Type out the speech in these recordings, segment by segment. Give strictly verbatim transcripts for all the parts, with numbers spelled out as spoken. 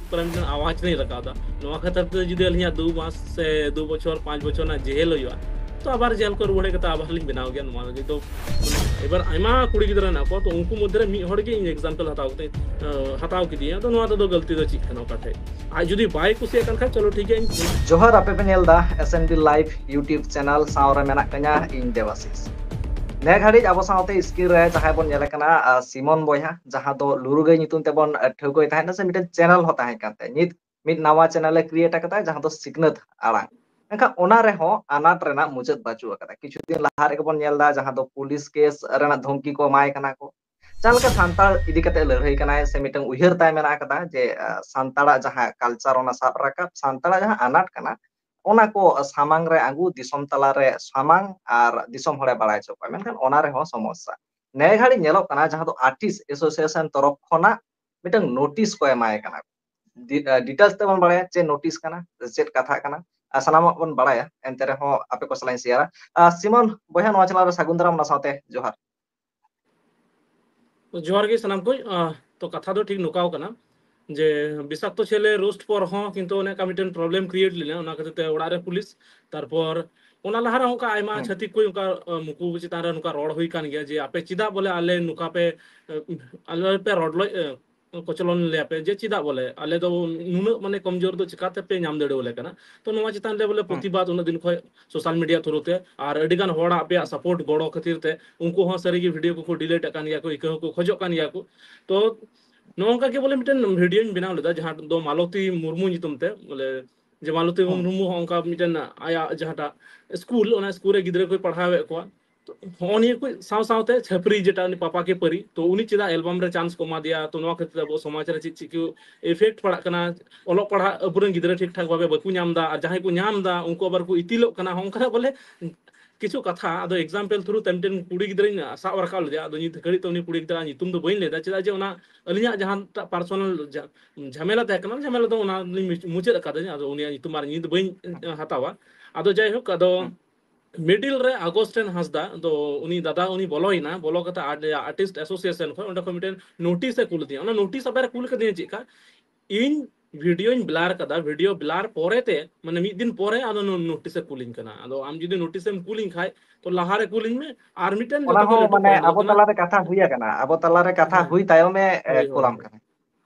ᱠᱚᱨᱮ ᱢᱤᱫᱴᱮᱱ ᱟᱣᱟᱡᱽ ᱞᱤᱧ ᱨᱟᱠᱟᱵ ᱮᱫᱟ᱾ ᱱᱚᱣᱟ ᱠᱷᱟᱹᱛᱤᱨ ᱛᱮ ᱡᱩᱫᱤ ᱟᱹᱞᱤᱧᱟᱜ ᱫᱩ ᱢᱟᱥ ᱥᱮ ᱫᱩ ᱵᱚᱪᱷᱚᱨ, ᱯᱟᱸᱪ ᱵᱚᱪᱷᱚᱨ ᱨᱮᱱᱟᱜ ᱡᱮᱦᱮᱞ ᱦᱩᱭᱩᱜᱼᱟ, ᱛᱚ ᱟᱵᱟᱨ ᱡᱮᱞ ᱠᱚ ᱨᱩᱣᱟᱹᱲ ᱠᱟᱛᱮ ᱟᱵᱟᱨ ᱞᱤᱧ ᱵᱮᱱᱟᱣ ᱜᱮᱭᱟ᱾ ᱱᱚᱣᱟ ᱞᱟᱹᱜᱤᱫ ᱫᱚ ᱮᱵᱟᱨ ᱟᱭᱢᱟ ᱠᱩᱲᱤ ᱜᱤᱫᱽᱨᱟᱹ ᱦᱮᱱᱟᱜ ᱠᱚᱣᱟ, ᱛᱚ ᱩᱱᱠᱩ ᱢᱚᱫᱽᱫᱷᱮ ᱨᱮ ᱢᱤᱫ ᱦᱚᱲ ᱜᱮ ᱤᱧ example ᱦᱟᱛᱟᱣ ᱠᱟᱛᱮ, ᱟᱸ, ᱦᱟᱛᱟᱣ ᱠᱮᱫᱮᱭᱟ᱾ ᱟᱫᱚ ᱱᱚᱣᱟ ᱨᱮᱫᱚ ᱜᱟᱹᱞᱛᱤ ᱫᱚ ᱪᱮᱫ ᱠᱟᱱᱟ ᱚᱠᱟ ᱴᱷᱮᱡ? ᱟᱡ ᱡᱩᱫᱤ ᱵᱟᱭ ᱠᱩᱥᱤᱭᱟᱜ ᱠᱟᱱ ᱠᱷᱟᱡ, ᱪᱚᱞᱚ ᱴᱷᱤᱠ ᱜᱮᱭᱟ, ᱤᱧ ᱡᱚᱦᱟᱨ, ᱟᱯᱮ ᱯᱮ ᱧᱮᱞ ᱮᱫᱟ S N D Live YouTube channel, ᱥᱟᱶ ᱨᱮ ᱢᱮᱱᱟᱜ ᱠᱟᱹᱧᱟ ᱤᱧ ᱫᱮᱵᱟᱥᱤᱥ᱾ ᱱᱮ ᱜᱷᱟᱹᱲᱤᱡ ᱟᱵᱚ ᱥᱟᱶᱛᱮ screen ᱨᱮ ᱡᱟᱦᱟᱸᱭ ᱵᱚᱱ ᱧᱮᱞᱮ ᱠᱟᱱᱟ, ᱟᱸ, ᱥᱤᱢᱚᱱ ᱵᱚᱭᱦᱟ, ᱡᱟᱦᱟᱸ ᱫᱚ ᱞᱩᱨᱩᱜᱟᱹᱭ ᱧᱩᱛᱩᱢ ᱛᱮᱵᱚᱱ, ᱟᱸ, ᱴᱷᱟᱹᱣᱠᱟᱹᱭ ᱛᱟᱦᱮᱸᱫ, ᱥᱮ ᱢᱤᱫᱴᱮᱱ channel ᱦᱚᱸ ᱛᱟᱦᱮᱸ ᱠᱟᱱ ᱛᱟᱭᱟ᱾ ᱱᱤᱛ ᱢᱤᱫ ᱱᱟᱣᱟ channel ᱮ create ᱟᱠᱟᱫᱟ, ᱡᱟᱦᱟᱸ ᱫᱚ ᱥᱤᱠᱷᱱᱟᱹᱛ ᱟᱲᱟᱝ᱾ ᱢᱮᱱᱠᱷᱟᱱ ᱚᱱᱟ ᱨᱮᱦᱚᱸ ᱟᱱᱟᱴ ᱨᱮᱱᱟᱜ ᱢᱩᱪᱟᱹᱫ ᱵᱟᱹᱪᱩᱜ ᱟᱠᱟᱫᱟ᱾ ᱠᱤᱪᱷᱩ ᱫᱤᱱ ᱞᱟᱦᱟ ᱨᱮᱜᱮ ᱵᱚᱱ ᱧᱮᱞ ᱮᱫᱟ, ᱡᱟᱦᱟᱸ ᱫᱚ ᱯᱩᱞᱤᱥ ᱠᱮᱥ ᱨᱮᱱᱟᱜ ᱫᱷᱚᱢᱠᱤ ᱠᱚ ᱮᱢᱟᱭ ᱠᱟᱱᱟ ᱠᱚ᱾ ᱡᱟᱦᱟᱸ ᱞᱮᱠᱟ ᱥᱟᱱᱛᱟᱲ ᱤᱫᱤ ᱠᱟᱛᱮ ᱞᱟᱹᱲᱦᱟᱹᱭ ᱠᱟᱱᱟᱭ, ᱥᱮ ᱢᱤᱫᱴᱟᱝ ᱩᱭᱦᱟᱹᱨ ᱛᱟᱭ ᱢᱮᱱᱟᱜ ᱟᱠᱟᱫᱟ ᱡᱮ, ᱟᱸ, ᱥᱟᱱᱛᱟᱲᱟᱜ ᱡᱟᱦᱟᱸ culture, ᱚᱱᱟ ᱥᱟᱵ ᱨᱟᱠᱟᱵ, ᱥᱟᱱᱛᱟᱲᱟᱜ ᱡᱟᱦᱟᱸ ᱟᱱᱟᱴ ᱠᱟᱱᱟ, ᱚᱱᱟ ᱠᱚ ᱥᱟᱢᱟᱝ ᱨᱮ ᱟᱹᱜᱩ, ᱫᱤᱥᱚᱢ ᱛᱟᱞᱟᱨᱮ ᱥᱟᱢᱟᱝ ᱟᱨ ᱫᱤᱥᱚᱢ ᱦᱚᱲᱮ ᱵᱟᱲᱟᱭ ᱦᱚᱪᱚ ᱠᱚᱣᱟ᱾ ᱢᱮᱱᱠᱷᱟᱱ ᱚᱱᱟ ᱨᱮᱦᱚᱸ ᱥᱚᱢᱚᱥᱥᱟ᱾ ᱱᱮ ᱜᱷᱟᱹᱲᱤᱡ ᱧᱮᱞᱚᱜ ᱠᱟᱱᱟ, ᱡᱟᱦᱟᱸ ᱫᱚ artist association ᱛᱚᱨᱚᱯ ᱠᱷᱚᱱᱟᱜ ᱢᱤᱫᱴᱟᱝ notice ᱠᱚ ᱮᱢᱟᱭ ᱠᱟᱱᱟ᱾ ᱰᱤ-, ᱟ, details ᱛᱮᱵᱚᱱ ᱵᱟᱲᱟᱭᱟ ᱪᱮᱫ notice ᱠᱟᱱᱟ, ᱪᱮᱫ ᱠᱟᱛᱷᱟ ᱠᱟᱱᱟ, ᱟᱨ ᱥᱟᱱᱟᱢᱟᱜ ᱵᱚᱱ ᱵᱟᱲᱟᱭᱟ᱾ ᱮᱱᱛᱮ ᱨᱮᱦᱚᱸ ᱟᱯᱮ ᱠᱚ ᱥᱟᱞᱟᱜ ᱤᱧ share ᱟ᱾ ᱟᱨ ᱥᱤᱢᱚᱱ ᱵᱚᱭᱦᱟ, ᱱᱚᱣᱟ channel ᱨᱮ ᱥᱟᱹᱜᱩᱱ ᱫᱟᱨᱟᱢ, ᱚᱱᱟ ᱥᱟᱶᱛᱮ ᱡᱚᱦᱟᱨ᱾ ᱡᱚᱦᱟᱨ ᱜᱮ ᱥᱟᱱᱟᱢ ᱠᱚ᱾ ᱟᱸ, ᱛᱚ ᱠᱟᱛᱷᱟ ᱫᱚ ᱴᱷᱤᱠ ᱱᱚᱝᱠᱟᱣ ᱠᱟᱱᱟ ᱡᱮ ᱵᱤᱥᱟᱠᱛᱚ ᱪᱮᱞᱮ roast ᱯᱚᱨ ᱦᱚᱸ ᱠᱤᱱᱛᱩ ᱚᱱᱮ ᱚᱱᱠᱟ ᱢᱤᱫᱴᱮᱱ problem create ᱞᱮᱱᱟ, ᱚᱱᱟ ᱠᱷᱟᱹᱛᱤᱨ ᱛᱮ ᱚᱲᱟᱜ ᱨᱮ ᱯᱩᱞᱤᱥ, ᱛᱟᱨᱯᱚᱨ ᱚᱱᱟ ᱞᱟᱦᱟ ᱨᱮᱦᱚᱸ ᱚᱱᱠᱟ ᱟᱭᱢᱟ ᱦᱩᱸ᱾ ᱪᱷᱟᱹᱛᱤᱠ ᱠᱚ ᱚᱱᱠᱟ, ᱟᱸ, ᱱᱩᱠᱩ ᱪᱮᱛᱟᱱ ᱨᱮ ᱱᱚᱝᱠᱟ ᱨᱚᱲ ᱦᱩᱭ ᱠᱟᱱ ᱜᱮᱭᱟ ᱡᱮ ᱟᱯᱮ ᱪᱮᱫᱟᱜ ᱵᱚᱞᱮ ᱟᱞᱮ ᱱᱚᱝᱠᱟ ᱯᱮ, ᱟᱸ, ᱟᱞᱮ ᱯᱮ ᱨᱚᱰᱚᱡ, ᱟᱸ, ᱠᱚᱪᱞᱚᱱ ᱞᱮᱭᱟ ᱯᱮ, ᱡᱮ ᱪᱮᱫᱟᱜ ᱵᱚᱞᱮ ᱟᱞᱮ ᱫᱚ ᱱᱩᱱᱟᱹᱜ ᱢᱟᱱᱮ ᱠᱚᱢᱡᱳᱨ ᱫᱚ ᱪᱤᱠᱟᱛᱮ ᱯᱮ ᱧᱟᱢ ᱫᱟᱲᱮᱣᱟᱞᱮ ᱠᱟᱱᱟ? ᱛᱚ ᱱᱚᱣᱟ ᱪᱮᱛᱟᱱ ᱨᱮ ᱵᱚᱞᱮ ᱦᱩᱸ᱾ ᱯᱨᱚᱛᱤᱵᱟᱫ ᱩᱱᱟᱹᱜ ᱫᱤᱱ ᱠᱷᱚᱱ social media through ᱛᱮ, ᱟᱨ ᱟᱹᱰᱤ ᱜᱟᱱ ᱦᱚᱲᱟᱜ ᱟᱯᱮᱭᱟᱜ support ᱜᱚᱲᱚ ᱠᱷᱟᱹᱛᱤᱨ ᱛᱮ ᱩᱱᱠᱩ ᱦᱚᱸ ᱥᱟᱹᱨᱤ ᱜᱮ video ᱠᱚᱠᱚ delete ᱮᱫ ᱠᱟᱱ ᱜᱮᱭᱟ ᱠᱚ, ᱤᱠᱟᱹ ᱦᱚᱸᱠᱚ ᱠᱷᱚᱡᱚᱜ ᱠᱟᱱ ᱜᱮᱭᱟ ᱠᱚ᱾ ᱛᱚ ᱱᱚᱜᱼᱚ ᱱᱚᱝᱠᱟ ᱜᱮ ᱵᱚᱞᱮ ᱢᱤᱫᱴᱮᱱ video ᱧ ᱵᱮᱱᱟᱣ ᱞᱮᱫᱟ, ᱡᱟᱦᱟᱸ ᱫᱚ ᱢᱟᱞᱚᱛᱤ ᱢᱩᱨᱢᱩ ᱧᱩᱛᱩᱢ ᱛᱮ, ᱵᱚᱞᱮ ᱡᱮ ᱢᱟᱞᱚᱛᱤ ᱦᱩᱸ᱾ ᱢᱩᱨᱢᱩ ᱦᱚᱸ ᱚᱱᱠᱟ ᱢᱤᱫᱴᱮᱱ ᱟᱭᱟᱜ ᱡᱟᱦᱟᱸᱴᱟᱜ school, ᱚᱱᱟ school ᱨᱮ ᱜᱤᱫᱽᱨᱟᱹ ᱠᱚᱭ ᱯᱟᱲᱦᱟᱣᱮᱫ ᱠᱚᱣᱟ᱾ ᱛᱚ ᱦᱚᱸᱜᱼᱚ ᱱᱤᱭᱟᱹ ᱠᱚ ᱥᱟᱶ ᱥᱟᱶᱛᱮ ᱪᱷᱟᱹᱯᱨᱤ, ᱡᱮᱴᱟ ᱩᱱᱤ ᱯᱟᱯᱟ ᱠᱮ ᱯᱟᱹᱨᱤ, ᱛᱚ ᱩᱱᱤ ᱪᱮᱫᱟᱜ album ᱨᱮ chance ᱠᱚ ᱮᱢᱟ ᱫᱮᱭᱟ? ᱛᱚ ᱱᱚᱣᱟ ᱠᱷᱟᱹᱛᱤᱨ ᱛᱮ ᱟᱵᱚ ᱥᱚᱢᱟᱡᱽ ᱨᱮ ᱪᱮᱫ ᱪᱮᱫ ᱠᱚ effect ᱯᱟᱲᱟᱜ ᱠᱟᱱᱟ? ᱚᱞᱚᱜ ᱯᱟᱲᱦᱟᱜ ᱟᱵᱚᱨᱮᱱ ᱜᱤᱫᱽᱨᱟᱹ ᱴᱷᱤᱠ ᱴᱷᱟᱠ ᱵᱷᱟᱵᱮ ᱵᱟᱠᱚ ᱧᱟᱢ ᱮᱫᱟ, ᱟᱨ ᱡᱟᱦᱟᱸᱭ ᱠᱚ ᱧᱟᱢ ᱮᱫᱟ ᱩᱱᱠᱩ ᱟᱵᱟᱨ ᱠᱚ ᱤᱛᱤᱞᱚᱜ ᱠᱟᱱᱟ᱾ ᱦᱚᱸᱜᱼᱚ ᱱᱚᱝᱠᱟᱱᱟᱜ ᱵᱚᱞᱮ ᱠᱤᱪᱷᱩ ᱠᱟᱛᱷᱟ, ᱟᱫᱚ example through ᱛᱮ ᱢᱤᱫᱴᱮᱱ ᱠᱩᱲᱤ ᱜᱤᱫᱽᱨᱟᱹᱧ ᱥᱟᱵ ᱨᱟᱠᱟᱵ ᱞᱮᱫᱮᱭᱟ, ᱟᱫᱚ ᱱᱤᱛ ᱜᱷᱟᱹᱲᱤᱡ ᱛᱮ ᱩᱱᱤ ᱠᱩᱲᱤ ᱜᱤᱫᱽᱨᱟᱹ ᱧᱩᱛᱩᱢ ᱫᱚ ᱵᱟᱹᱧ ᱞᱟᱹᱭ ᱮᱫᱟ, ᱪᱮᱫᱟᱜ ᱡᱮ ᱚᱱᱟ ᱟᱹᱞᱤᱧᱟᱜ ᱡᱟᱦᱟᱸᱴᱟᱜ personal ᱡᱷᱟ-, ᱡᱷᱟᱢᱮᱞᱟ ᱛᱟᱦᱮᱸ ᱠᱟᱱᱟ, ᱡᱷᱟᱢᱮᱞᱟ ᱫᱚ ᱚᱱᱟ ᱞᱤᱧ ᱢᱩᱪ-, ᱢᱩᱪᱟᱹᱫ ᱟᱠᱟᱫᱟᱹᱧ, ᱟᱫᱚ ᱩᱱᱤᱭᱟᱜ ᱧᱩᱛᱩᱢ ᱟᱨ ᱤᱧ ᱫᱚ ᱵᱟᱹᱧ, ᱮ, ᱦᱟᱛᱟᱣᱟ᱾ ᱟᱫᱚ ᱡᱟᱭᱦᱳᱠ, ᱟᱫᱚ ᱦᱩᱸ᱾ Middle ᱨᱮ ᱟᱜᱚᱥᱴᱤᱱ ᱦᱟᱸᱥᱫᱟ ᱫᱚ ᱩᱱᱤ ᱫᱟᱫᱟ ᱩᱱᱤ ᱵᱚᱞᱚᱭᱮᱱᱟ, ᱵᱚᱞᱚ ᱠᱟᱛᱮ ᱟᱨ-, artist association ᱠᱷᱚᱱ ᱚᱸᱰᱮ ᱠᱷᱚᱱ ᱢᱤᱫᱴᱮᱱ notice ᱮ ᱠᱩᱞ ᱟᱹᱫᱤᱧᱟ᱾ ᱚᱱᱟ notice ᱟᱵᱟᱨ ᱮ ᱠᱩᱞ ᱠᱟᱹᱫᱤᱧᱟ ᱪᱮᱫ ᱞᱮᱠᱟ, ᱤᱧ ᱵᱷᱤᱰᱤᱭᱳᱧ ᱵᱞᱟᱨ ᱠᱟᱫᱟ, ᱵᱷᱤᱰᱤᱭᱳ ᱵᱞᱟᱨ ᱯᱚᱨᱮ ᱛᱮ, ᱢᱟᱱᱮ ᱢᱤᱫ ᱫᱤᱱ ᱯᱚᱨᱮ ᱟᱫᱚ ᱱᱳ-, ᱱᱳᱴᱤᱥ ᱮ ᱠᱩᱞᱤᱧ ᱠᱟᱱᱟ᱾ ᱟᱫᱚ ᱟᱢ ᱡᱩᱫᱤ ᱱᱳᱴᱤᱥ ᱮᱢ ᱠᱩᱞᱤᱧ ᱠᱷᱟᱡ, ᱛᱚ ᱞᱟᱦᱟ ᱨᱮ ᱠᱩᱞᱤᱧ ᱢᱮ, ᱟᱨ ᱢᱤᱫᱴᱮᱱ ᱚᱱᱟ ᱡᱚᱛᱚ ᱠᱷᱚᱱ ᱦᱚᱸ ᱞᱟᱹᱴᱩ ᱢᱟᱱᱮ ᱯᱚᱭᱮᱱᱴ ᱟᱵᱚ ᱫᱚ ᱠᱟᱱᱟ᱾ ᱛᱟᱞᱟᱨᱮ ᱠᱟᱛᱷᱟ ᱦᱩᱭ ᱟᱠᱟᱱᱟ, ᱟᱵᱚ ᱛᱟᱞᱟᱨᱮ ᱠᱟᱛᱷᱟ ᱦᱮᱸ᱾ ᱦᱩᱭ ᱛᱟᱭᱚᱢᱮ, ᱮ, ᱦᱳᱭ, ᱦᱳᱭ, ᱠᱳᱞᱟᱢ ᱦᱳᱭ᱾ ᱠᱟᱱᱟ᱾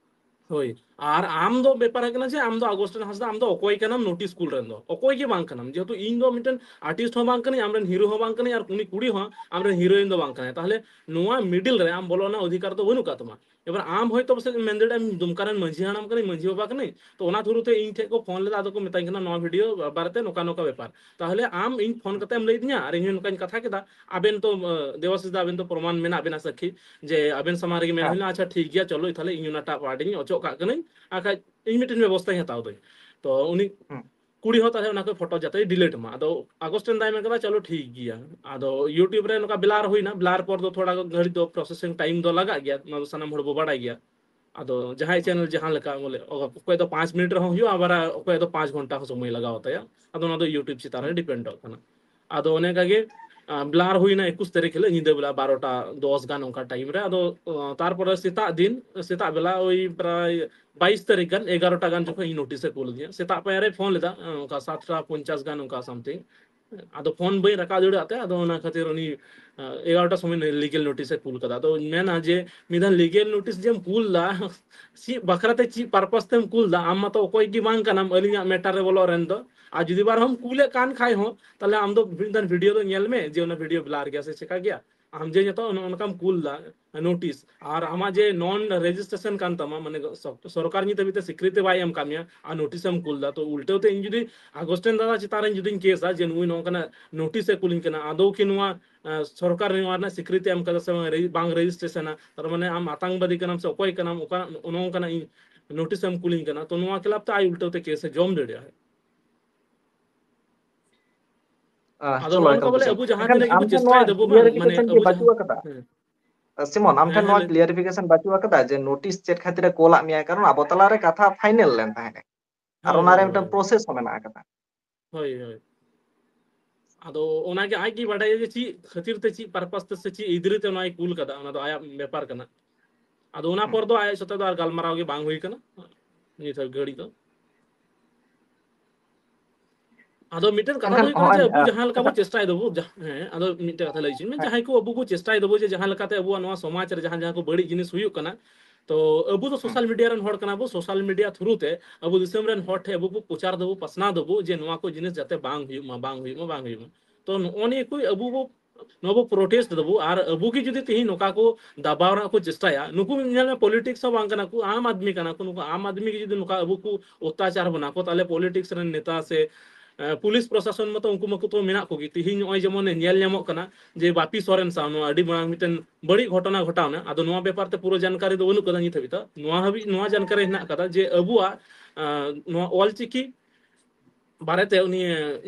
ᱦᱳᱭ, ᱟᱨ ᱟᱢ ᱫᱚ ᱵᱮᱯᱟᱨ ᱦᱩᱭᱩᱜ ᱠᱟᱱᱟ ᱡᱮ ᱟᱢ ᱫᱚ ᱟᱜᱚᱥᱴᱤᱱ ᱦᱟᱸᱥᱫᱟ, ᱟᱢ ᱫᱚ ᱚᱠᱚᱭ ᱠᱟᱱᱟᱢ ᱱᱳᱴᱤᱥ ᱠᱩᱞ ᱨᱮᱱ ᱫᱚ? ᱚᱠᱚᱭ ᱜᱮ ᱵᱟᱝ ᱠᱟᱱᱟᱢ, ᱡᱮᱦᱮᱛᱩ ᱤᱧ ᱫᱚ ᱢᱤᱫᱴᱮᱱ ᱟᱨᱴᱤᱥᱴ ᱦᱚᱸ ᱵᱟᱝ ᱠᱟᱹᱱᱟᱹᱧ, ᱟᱢᱨᱮᱱ ᱦᱤᱨᱳ ᱦᱚᱸ ᱵᱟᱝ ᱠᱟᱹᱱᱟᱹᱧ, ᱟᱨ ᱩᱱᱤ ᱠᱩᱲᱤ ᱦᱚᱸ ᱟᱢᱨᱮᱱ ᱦᱤᱨᱳᱭᱤᱱ ᱫᱚ ᱵᱟᱝ ᱠᱟᱱᱟᱭ᱾ ᱛᱟᱦᱞᱮ ᱱᱚᱣᱟ ᱢᱤᱰᱤᱞ ᱨᱮ ᱟᱢ ᱵᱚᱞᱚ ᱨᱮᱱᱟᱜ ᱚᱫᱷᱤᱠᱟᱨ ᱫᱚ ᱵᱟᱹᱱᱩᱜ ᱟᱠᱟᱫ ᱛᱟᱢᱟ᱾ ᱮᱵᱟᱨ ᱟᱢ ᱦᱚᱭᱛᱳ ᱯᱟᱥᱮᱡ ᱢᱮᱱ ᱫᱟᱲᱮᱭᱟᱜᱼᱟ, ᱤᱧ ᱫᱩᱢᱠᱟ ᱨᱮᱱ ᱢᱟᱹᱡᱷᱤ ᱦᱟᱲᱟᱢ ᱠᱟᱹᱱᱟᱹᱧ, ᱢᱟᱹᱡᱷᱤ ᱵᱟᱵᱟ ᱠᱟᱹᱱᱟᱹᱧ, ᱛᱚ ᱚᱱᱟ ᱛᱷᱨᱩ ᱛᱮ ᱤᱧ ᱴᱷᱮᱱ ᱠᱚ ᱯᱷᱳᱱ ᱞᱮᱫᱟ, ᱟᱫᱚ ᱠᱚ ᱢᱮᱛᱟᱧ ᱠᱟᱱᱟ ᱱᱚᱣᱟ ᱵᱷᱤᱰᱤᱭᱳ ᱵᱟᱨᱮᱛᱮ ᱱᱚᱝᱠᱟ ᱱᱚᱝᱠᱟ ᱵᱮᱯᱟᱨ᱾ ᱛᱟᱦᱞᱮ ᱟᱢ ᱤᱧ ᱯᱷᱳᱱ ᱠᱟᱛᱮ ᱮᱢ ᱞᱟᱹᱭ ᱫᱤᱧᱟ ᱟᱨ ᱤᱧ ᱦᱚᱸ ᱱᱚᱝᱠᱟᱧ ᱠᱟᱛᱷᱟ ᱠᱮᱫᱟ, ᱟᱵᱮᱱ ᱛᱚ, ᱟᱸ, ᱫᱮᱵᱟᱥᱤᱥ ᱫᱟ, ᱟᱵᱮᱱ ᱫᱚ ᱯᱨᱚᱢᱟᱱ ᱢᱮᱱᱟᱜ ᱵᱮᱱᱟ, ᱥᱟᱹᱠᱷᱤ, ᱡᱮ ᱟᱵᱮᱱ ᱥᱟᱢᱟᱝ ᱨᱮᱜᱮ ᱢᱮᱱ ᱦᱮᱸ᱾ ᱦᱩᱭ ᱞᱮᱱᱟ, "ᱟᱪᱪᱷᱟ ᱴᱷᱤᱠ ᱜᱮᱭᱟ, ᱪᱚᱞᱚ ᱛᱟᱦᱞᱮ ᱤᱧ ᱚᱱᱟᱴᱟᱜ ᱯᱟᱨᱴ ᱤᱧ ᱚᱪᱚᱜ ᱠᱟᱜ ᱠᱟᱹᱱᱟᱹᱧ, ᱟᱨ ᱠᱷᱟᱡ ᱤᱧ ᱢᱤᱫᱴᱮᱱ ᱵᱮᱵᱚᱥᱛᱷᱟᱧ ᱦᱟᱛᱟᱣ ᱫᱟᱹᱧ᱾" ᱛᱚ ᱩᱱᱤ ᱦᱩᱸ᱾ ᱠᱩᱲᱤ ᱦᱚᱸ ᱛᱟᱦᱞᱮ ᱚᱱᱟ ᱠᱚ ᱯᱷᱳᱴᱳ ᱡᱟᱛᱮᱭ ᱰᱤᱞᱤᱴ ᱢᱟ᱾ ᱟᱫᱚ ᱟᱜᱚᱥᱴᱤᱱ ᱫᱟᱭ ᱢᱮᱱ ᱠᱮᱫᱟ, "ᱪᱚᱞᱚ ᱴᱷᱤᱠ ᱜᱮᱭᱟ᱾" ᱟᱫᱚ YouTube ᱨᱮ ᱱᱚᱝᱠᱟ ᱵᱞᱟᱨ ᱦᱩᱭᱱᱟ, ᱵᱞᱟᱨ ᱯᱚᱨ ᱫᱚ ᱛᱷᱚᱲᱟ ᱜᱷᱟᱹᱲᱤᱡ ᱫᱚ ᱯᱨᱚᱥᱮᱥᱤᱝ ᱴᱟᱭᱤᱢ ᱫᱚ ᱞᱟᱜᱟᱜ ᱜᱮᱭᱟ, ᱱᱚᱣᱟ ᱫᱚ ᱥᱟᱱᱟᱢ ᱦᱚᱲ ᱵᱚ ᱵᱟᱲᱟᱭ ᱜᱮᱭᱟ᱾ ᱟᱫᱚ ᱡᱟᱦᱟᱸᱭ ᱦᱩᱸ᱾ ᱪᱮᱱᱮᱞ ᱡᱟᱦᱟᱸ ᱞᱮᱠᱟ ᱵᱚᱞᱮ, ᱚᱠᱚᱭ ᱫᱚ ᱯᱟᱸᱪ ᱢᱤᱱᱤᱴ ᱨᱮᱦᱚᱸ ᱦᱩᱭᱩᱜᱼᱟ, ᱟᱵᱟᱨ ᱚᱠᱚᱭ ᱫᱚ ᱯᱟᱸᱪ ᱜᱷᱚᱱᱴᱟ ᱦᱚᱸ ᱥᱚᱢᱚᱭ ᱞᱟᱜᱟᱣ ᱛᱟᱭᱟ᱾ ᱟᱫᱚ ᱚᱱᱟ ᱫᱚ YouTube ᱪᱮᱛᱟᱱ ᱨᱮ ᱦᱩᱸ᱾ ᱰᱤᱯᱮᱱᱰᱚᱜ ᱠᱟᱱᱟ᱾ ᱟᱫᱚ ᱚᱱᱮ ᱚᱱᱠᱟ ᱜᱮ, ᱟᱸ, ᱵᱞᱟᱨ ᱦᱩᱭᱱᱟ ᱮᱠᱩᱥ ᱛᱟᱹᱨᱤᱠᱷ ᱦᱤᱞᱳᱜ ᱧᱤᱫᱟᱹ ᱵᱮᱞᱟ ᱵᱟᱨᱚᱴᱟ ᱫᱚᱥ ᱜᱟᱱ ᱚᱱᱠᱟ ᱴᱟᱭᱤᱢ ᱨᱮ᱾ ᱟᱫᱚ, ᱟᱸ, ᱛᱟᱨᱯᱚᱨᱮ ᱥᱮᱛᱟᱜ ᱫᱤᱱ, ᱥᱮᱛᱟᱜ ᱵᱮᱞᱟ ᱳᱭ ᱯᱨᱟᱭ ᱵᱟᱭᱤᱥ ᱛᱟᱹᱨᱤᱠᱷ ᱜᱟᱱ ᱮᱜᱟᱨᱚᱴᱟ ᱜᱟᱱ ᱡᱚᱠᱷᱚᱱ ᱤᱧ ᱱᱳᱴᱤᱥ ᱮ ᱠᱩᱞ ᱟᱹᱫᱤᱧᱟ᱾ ᱥᱮᱛᱟᱜ ᱯᱟᱭᱟᱨ ᱨᱮ ᱯᱷᱳᱱ ᱞᱮᱫᱟ, ᱟᱸ, ᱚᱱᱠᱟ ᱥᱟᱛᱴᱟ ᱯᱚᱧᱪᱟᱥ ᱜᱟᱱ ᱚᱱᱠᱟ ᱥᱟᱢᱛᱷᱤᱝ᱾ ᱟᱫᱚ ᱯᱷᱳᱱ ᱵᱟᱹᱧ ᱨᱟᱠᱟᱵ ᱫᱟᱲᱮᱭᱟᱜ ᱛᱮ, ᱟᱫᱚ ᱚᱱᱟ ᱠᱷᱟᱹᱛᱤᱨ ᱩᱱᱤ, ᱟᱸ, ᱮᱜᱟᱨᱚᱴᱟ ᱥᱚᱢᱚᱭ ᱞᱤᱜᱮᱞ ᱱᱳᱴᱤᱥ ᱮ ᱠᱩᱞ ᱠᱟᱫᱟ᱾ ᱟᱫᱚᱧ ᱢᱮᱱᱟ ᱡᱮ ᱢᱤᱫ ᱫᱷᱟᱣ ᱞᱤᱜᱮᱞ ᱱᱳᱴᱤᱥ ᱡᱮᱢ ᱠᱩᱞ ᱫᱟ, ᱪᱮᱫ ᱵᱟᱠᱷᱨᱟ ᱛᱮ, ᱪᱮᱫ ᱯᱟᱨᱯᱟᱥ ᱛᱮᱢ ᱠᱩᱞ ᱫᱟ? ᱟᱢ ᱢᱟᱛᱚ ᱚᱠᱚᱭ ᱜᱮ ᱵᱟᱝ ᱠᱟᱱᱟᱢ ᱟᱹᱞᱤᱧᱟᱜ ᱢᱮᱴᱟᱨ ᱨᱮ ᱵᱚᱞᱚᱜ ᱨᱮᱱ ᱫᱚ᱾ ᱟᱨ ᱡᱩᱫᱤ ᱵᱟᱨᱦᱚᱸᱢ ᱠᱩᱞᱮᱫ ᱠᱟᱱ ᱠᱷᱟᱡ ᱦᱚᱸ, ᱛᱟᱦᱞᱮ ᱟᱢ ᱫᱚ ᱢᱤᱫ ᱫᱷᱟᱣ ᱵᱷᱤᱰᱤᱭᱳ ᱫᱚ ᱧᱮᱞ ᱢᱮ ᱡᱮ ᱚᱱᱟ ᱵᱷᱤᱰᱤᱭᱳ ᱵᱞᱟᱨ ᱜᱮᱭᱟ ᱥᱮ ᱪᱮᱠᱟ ᱜᱮᱭᱟ᱾ ᱟᱢ ᱡᱮ ᱱᱤᱛᱚᱜ ᱱᱚᱜᱼᱚ ᱱᱚᱝᱠᱟᱢ ᱠᱩᱞ ᱫᱟ ᱱᱳᱴᱤᱥ, ᱟᱨ ᱟᱢᱟᱜ ᱡᱮ ᱱᱚᱱ ᱨᱮᱡᱤᱥᱴᱨᱮᱥᱚᱱ ᱠᱟᱱ ᱛᱟᱢᱟ, ᱢᱟᱱᱮ ᱥᱚᱨ-, ᱥᱚᱨᱠᱟᱨ ᱱᱤᱛ ᱦᱟᱹᱵᱤᱡ ᱛᱮ ᱥᱤᱠᱨᱤᱛᱤ ᱵᱟᱭ ᱮᱢ ᱠᱟᱜ ᱢᱮᱭᱟ, ᱟᱨ ᱱᱳᱴᱤᱥ ᱮᱢ ᱠᱩᱞ ᱫᱟ, ᱛᱚ ᱩᱞᱴᱟᱹᱣ ᱛᱮ ᱤᱧ ᱡᱩᱫᱤ ᱟᱜᱚᱥᱴᱤᱱ ᱫᱟᱫᱟ ᱪᱮᱛᱟᱱ ᱨᱮ ᱡᱩᱫᱤᱧ ᱠᱮᱥᱟ ᱡᱮ ᱱᱩᱭ ᱱᱚᱝᱠᱟᱱᱟᱜ ᱱᱳᱴᱤᱥ ᱮ ᱠᱩᱞᱤᱧ ᱠᱟᱱᱟ, ᱟᱫᱚ ᱠᱤ ᱱᱚᱣᱟ, ᱟᱸ, ᱥᱚᱨᱠᱟᱨ ᱱᱚᱣᱟ ᱨᱮᱱᱟᱜ ᱥᱤᱠᱨᱤᱛᱤ ᱮᱢ ᱠᱟᱫᱟ ᱥᱮ ᱵᱟᱝ, ᱨᱮ-, ᱵᱟᱝ ᱨᱮᱡᱤᱥᱴᱨᱮᱥᱚᱱᱟ, ᱛᱟᱨ ᱢᱟᱱᱮ ᱟᱢ ᱟᱛᱟᱝᱵᱟᱫᱤ ᱠᱟᱱᱟᱢ ᱥᱮ ᱚᱠᱚᱭ ᱠᱟᱱᱟᱢ, ᱚᱠᱟ ᱱᱚᱜᱼᱚ ᱱᱚᱝᱠᱟᱱᱟᱜ ᱤᱧ ᱱᱳᱴᱤᱥ ᱮᱢ ᱠᱩᱞᱤᱧ ᱠᱟᱱᱟ, ᱛᱚ ᱱᱚᱣᱟ ᱠᱷᱤᱞᱟᱯ ᱛᱮ ᱟᱡ ᱩᱞᱴᱟᱹᱣ ᱛᱮ ᱠᱮᱥ ᱮ ᱡᱚᱢ ᱫᱟᱲᱮᱭᱟᱜᱼᱟ᱾ ᱟᱸ, ᱟᱫᱚ ᱪᱚᱞᱚ ᱱᱚᱜᱼᱚ ᱮᱠᱟᱞ ᱱᱚᱝᱠᱟ ᱵᱚᱞᱮ ᱠᱩᱥᱤ᱾ ᱟᱵᱚ ᱡᱟᱦᱟᱸ ᱮᱱᱠᱷᱟᱱ ᱛᱤᱱᱟᱹᱜ ᱟᱢ ᱜᱮᱵᱚ ᱴᱷᱮᱱ ᱱᱚᱣᱟ ᱪᱮᱥᱴᱟᱭ ᱫᱟᱵᱚ ᱵᱟᱝ, ᱢᱟᱱᱮ ᱠᱞᱮᱨᱤᱯᱷᱤᱠᱮᱥᱚᱱ ᱜᱮ ᱟᱵᱚ ᱡᱟᱦᱟᱸ, ᱵᱟᱹᱪᱩᱜ ᱟᱠᱟᱫᱟ᱾ ᱦᱮᱸ᱾ ᱥᱤᱢᱚᱱ, ᱟᱢ ᱦᱮᱸ, ᱴᱷᱮᱱ ᱦᱮᱸ, ᱱᱚᱣᱟ ᱞᱟᱹᱭ ᱢᱮ᱾ ᱠᱞᱤᱭᱟᱨᱤᱯᱷᱤᱠᱮᱥᱚᱱ ᱵᱟᱹᱪᱩᱜ ᱟᱠᱟᱫᱟ ᱡᱮ ᱱᱳᱴᱤᱥ ᱪᱮᱫ ᱠᱷᱟᱹᱛᱤᱨ ᱮ ᱠᱳᱞᱟᱜ ᱢᱮᱭᱟ? ᱠᱟᱨᱚᱱ ᱟᱵᱚ ᱛᱟᱞᱟᱨᱮ ᱠᱟᱛᱷᱟ ᱯᱷᱟᱭᱱᱮᱞ ᱞᱮᱱ ᱛᱟᱦᱮᱸᱫ᱾ ᱟᱨ ᱦᱳᱭ, ᱚᱱᱟ ᱨᱮ ᱦᱳᱭ, ᱢᱤᱫᱴᱟᱝ ᱦᱳᱭ᱾ ᱯᱨᱚᱥᱮᱥ ᱦᱚᱸ ᱢᱮᱱᱟᱜ ᱟᱠᱟᱫᱟ᱾ ᱦᱳᱭ, ᱦᱳᱭ᱾ ᱟᱫᱚ ᱚᱱᱟᱜᱮ ᱟᱡ ᱜᱮᱭ ᱵᱟᱰᱟᱭᱟ ᱡᱮ ᱪᱮᱫ ᱠᱷᱟᱹᱛᱤᱨ ᱛᱮ, ᱪᱮᱫ ᱯᱟᱨᱯᱟᱥ ᱛᱮ ᱥᱮ ᱪᱮᱫ ᱤᱫᱤᱨᱤ ᱛᱮ ᱚᱱᱟᱭ ᱠᱩᱞ ᱠᱟᱫᱟ, ᱚᱱᱟ ᱫᱚ ᱟᱭᱟᱜ ᱵᱮᱯᱟᱨ ᱠᱟᱱᱟ᱾ ᱟᱫᱚ ᱚᱱᱟ ᱦᱩᱸ᱾ ᱯᱚᱨ ᱫᱚ ᱟᱡ ᱥᱟᱛᱮ ᱫᱚ ᱟᱨ ᱜᱟᱞᱢᱟᱨᱟᱣ ᱜᱮ ᱵᱟᱝ ᱦᱩᱭ ᱠᱟᱱᱟ᱾ ᱱᱤᱛ ᱦᱟᱹᱵᱤᱡ ᱜᱷᱟᱹᱲᱤᱡ ᱫᱚ᱾ ᱟᱫᱚ ᱢᱤᱫᱴᱮᱱ ᱠᱟᱛᱷᱟ ᱫᱚ ᱦᱩᱭᱩᱜ ᱠᱟᱱᱟ ᱡᱮ ᱟᱵᱚ ᱡᱟᱦᱟᱸ ᱞᱮᱠᱟ ᱵᱚ ᱪᱮᱥᱴᱟᱭ ᱫᱟᱵᱚ, ᱡᱟᱦᱟᱸ, ᱦᱮᱸ, ᱟᱫᱚ ᱢᱤᱫᱴᱮᱱ ᱠᱟᱛᱷᱟ ᱞᱟᱹᱭ ᱦᱚᱪᱚᱧ ᱢᱮ, ᱡᱟᱦᱟᱸᱭ ᱠᱚ ᱟᱵᱚ ᱠᱚ ᱪᱮᱥᱴᱟᱭ ᱫᱟᱵᱚ ᱡᱮ ᱡᱟᱦᱟᱸ ᱞᱮᱠᱟᱛᱮ ᱟᱵᱚᱣᱟᱜ ᱱᱚᱣᱟ ᱥᱚᱢᱟᱡᱽ ᱨᱮ ᱡᱟᱦᱟᱸ, ᱡᱟᱦᱟᱸ ᱠᱚ ᱵᱟᱹᱲᱤᱡ ᱡᱤᱱᱤᱥ ᱦᱩᱭᱩᱜ ᱠᱟᱱᱟ, ᱛᱚ ᱟᱵᱚ ᱫᱚ ᱥᱳᱥᱟᱞ ᱢᱤᱰᱤᱭᱟ ᱨᱮᱱ ᱦᱚᱲ ᱠᱟᱱᱟ ᱵᱚ, ᱥᱳᱥᱟᱞ ᱢᱤᱰᱤᱭᱟ ᱛᱷᱨᱩ ᱛᱮ ᱟᱵᱚ ᱫᱤᱥᱚᱢ ᱨᱮᱱ ᱦᱚᱲ ᱴᱷᱮᱱ ᱟᱵᱚ ᱵᱚ ᱯᱨᱚᱪᱟᱨ ᱫᱟᱵᱚ, ᱯᱟᱥᱱᱟᱣ ᱫᱟᱵᱚ ᱡᱮ ᱱᱚᱣᱟ ᱠᱚ ᱡᱤᱱᱤᱥ ᱡᱟᱛᱮ ᱵᱟᱝ ᱦᱩᱭᱩᱜ ᱢᱟ, ᱵᱟᱝ ᱦᱩᱭᱩᱜ ᱢᱟ, ᱵᱟᱝ ᱦᱩᱭᱩᱜ ᱢᱟ᱾ ᱛᱚ ᱱᱚᱜᱼᱚ ᱱᱤᱭᱟᱹ ᱠᱚ ᱟᱵᱚ ᱵᱚ, ᱱᱚᱣᱟ ᱵᱚ ᱯᱨᱚᱴᱮᱥᱴ ᱫᱟᱵᱚ, ᱟᱨ ᱟᱵᱚ ᱜᱮ ᱡᱩᱫᱤ ᱛᱮᱦᱮᱧ ᱱᱚᱝᱠᱟ ᱠᱚ ᱫᱟᱵᱟᱣ ᱨᱮᱱᱟᱜ ᱠᱚ ᱪᱮᱥᱴᱟᱭᱟ, ᱱᱩᱠᱩ ᱧᱮᱞ ᱢᱮ, ᱯᱚᱞᱤᱴᱤᱠᱥ ᱦᱚᱸ ᱵᱟᱝ ᱠᱟᱱᱟ ᱠᱚ, ᱟᱢ ᱟᱫᱢᱤ ᱠᱟᱱᱟ ᱠᱚ, ᱱᱩᱠᱩ ᱟᱢ ᱟᱫᱢᱤ ᱜᱮ ᱡᱩᱫᱤ ᱱᱚᱝᱠᱟ ᱟᱵᱚ ᱠᱚ ᱚᱛᱛᱟᱪᱟᱨ ᱵᱚᱱᱟ ᱠᱚ, ᱛᱟᱦᱚᱞᱮ ᱯᱚᱞᱤᱴᱤᱠᱥ ᱨᱮᱱ ᱱᱮᱛᱟ ᱥᱮ, ᱮ, ᱯᱩᱞᱤᱥ ᱯᱨᱚᱥᱟᱥᱚᱱ ᱢᱟᱛᱚ ᱩᱱᱠᱩ ᱢᱟᱠᱚ ᱛᱚ ᱢᱮᱱᱟᱜ ᱠᱚᱜᱮ᱾ ᱛᱮᱦᱮᱧ ᱱᱚᱜᱼᱚᱭ ᱡᱮᱢᱚᱱ ᱧᱮᱞ ᱧᱟᱢᱚᱜ ᱠᱟᱱᱟ ᱡᱮ ᱵᱟᱯᱤ ᱥᱚᱨᱮᱱ ᱥᱟᱶ ᱱᱚᱣᱟ ᱟᱹᱰᱤ ᱢᱟᱨᱟᱝ ᱢᱤᱫᱴᱮᱱ ᱵᱟᱹᱲᱤᱡ ᱜᱷᱚᱴᱚᱱᱟ ᱜᱷᱚᱴᱟᱣ ᱮᱱᱟ᱾ ᱟᱫᱚ ᱱᱚᱣᱟ ᱵᱮᱯᱟᱨ ᱛᱮ ᱯᱩᱨᱟᱹ ᱡᱟᱱᱠᱟᱨᱤ ᱫᱚ ᱵᱟᱹᱱᱩᱜ ᱠᱟᱫᱟ ᱱᱤᱛ ᱦᱟᱹᱵᱤᱡ ᱫᱚ᱾ ᱱᱚᱣᱟ ᱦᱟᱹᱵᱤᱡ, ᱱᱚᱣᱟ ᱡᱟᱱᱠᱟᱨᱤ ᱦᱮᱱᱟᱜ ᱠᱟᱫᱟ ᱡᱮ ᱟᱵᱚᱣᱟᱜ, ᱮ, ᱱᱚᱣᱟ ᱚᱞᱪᱤᱠᱤ ᱵᱟᱨᱮᱛᱮ ᱩᱱᱤ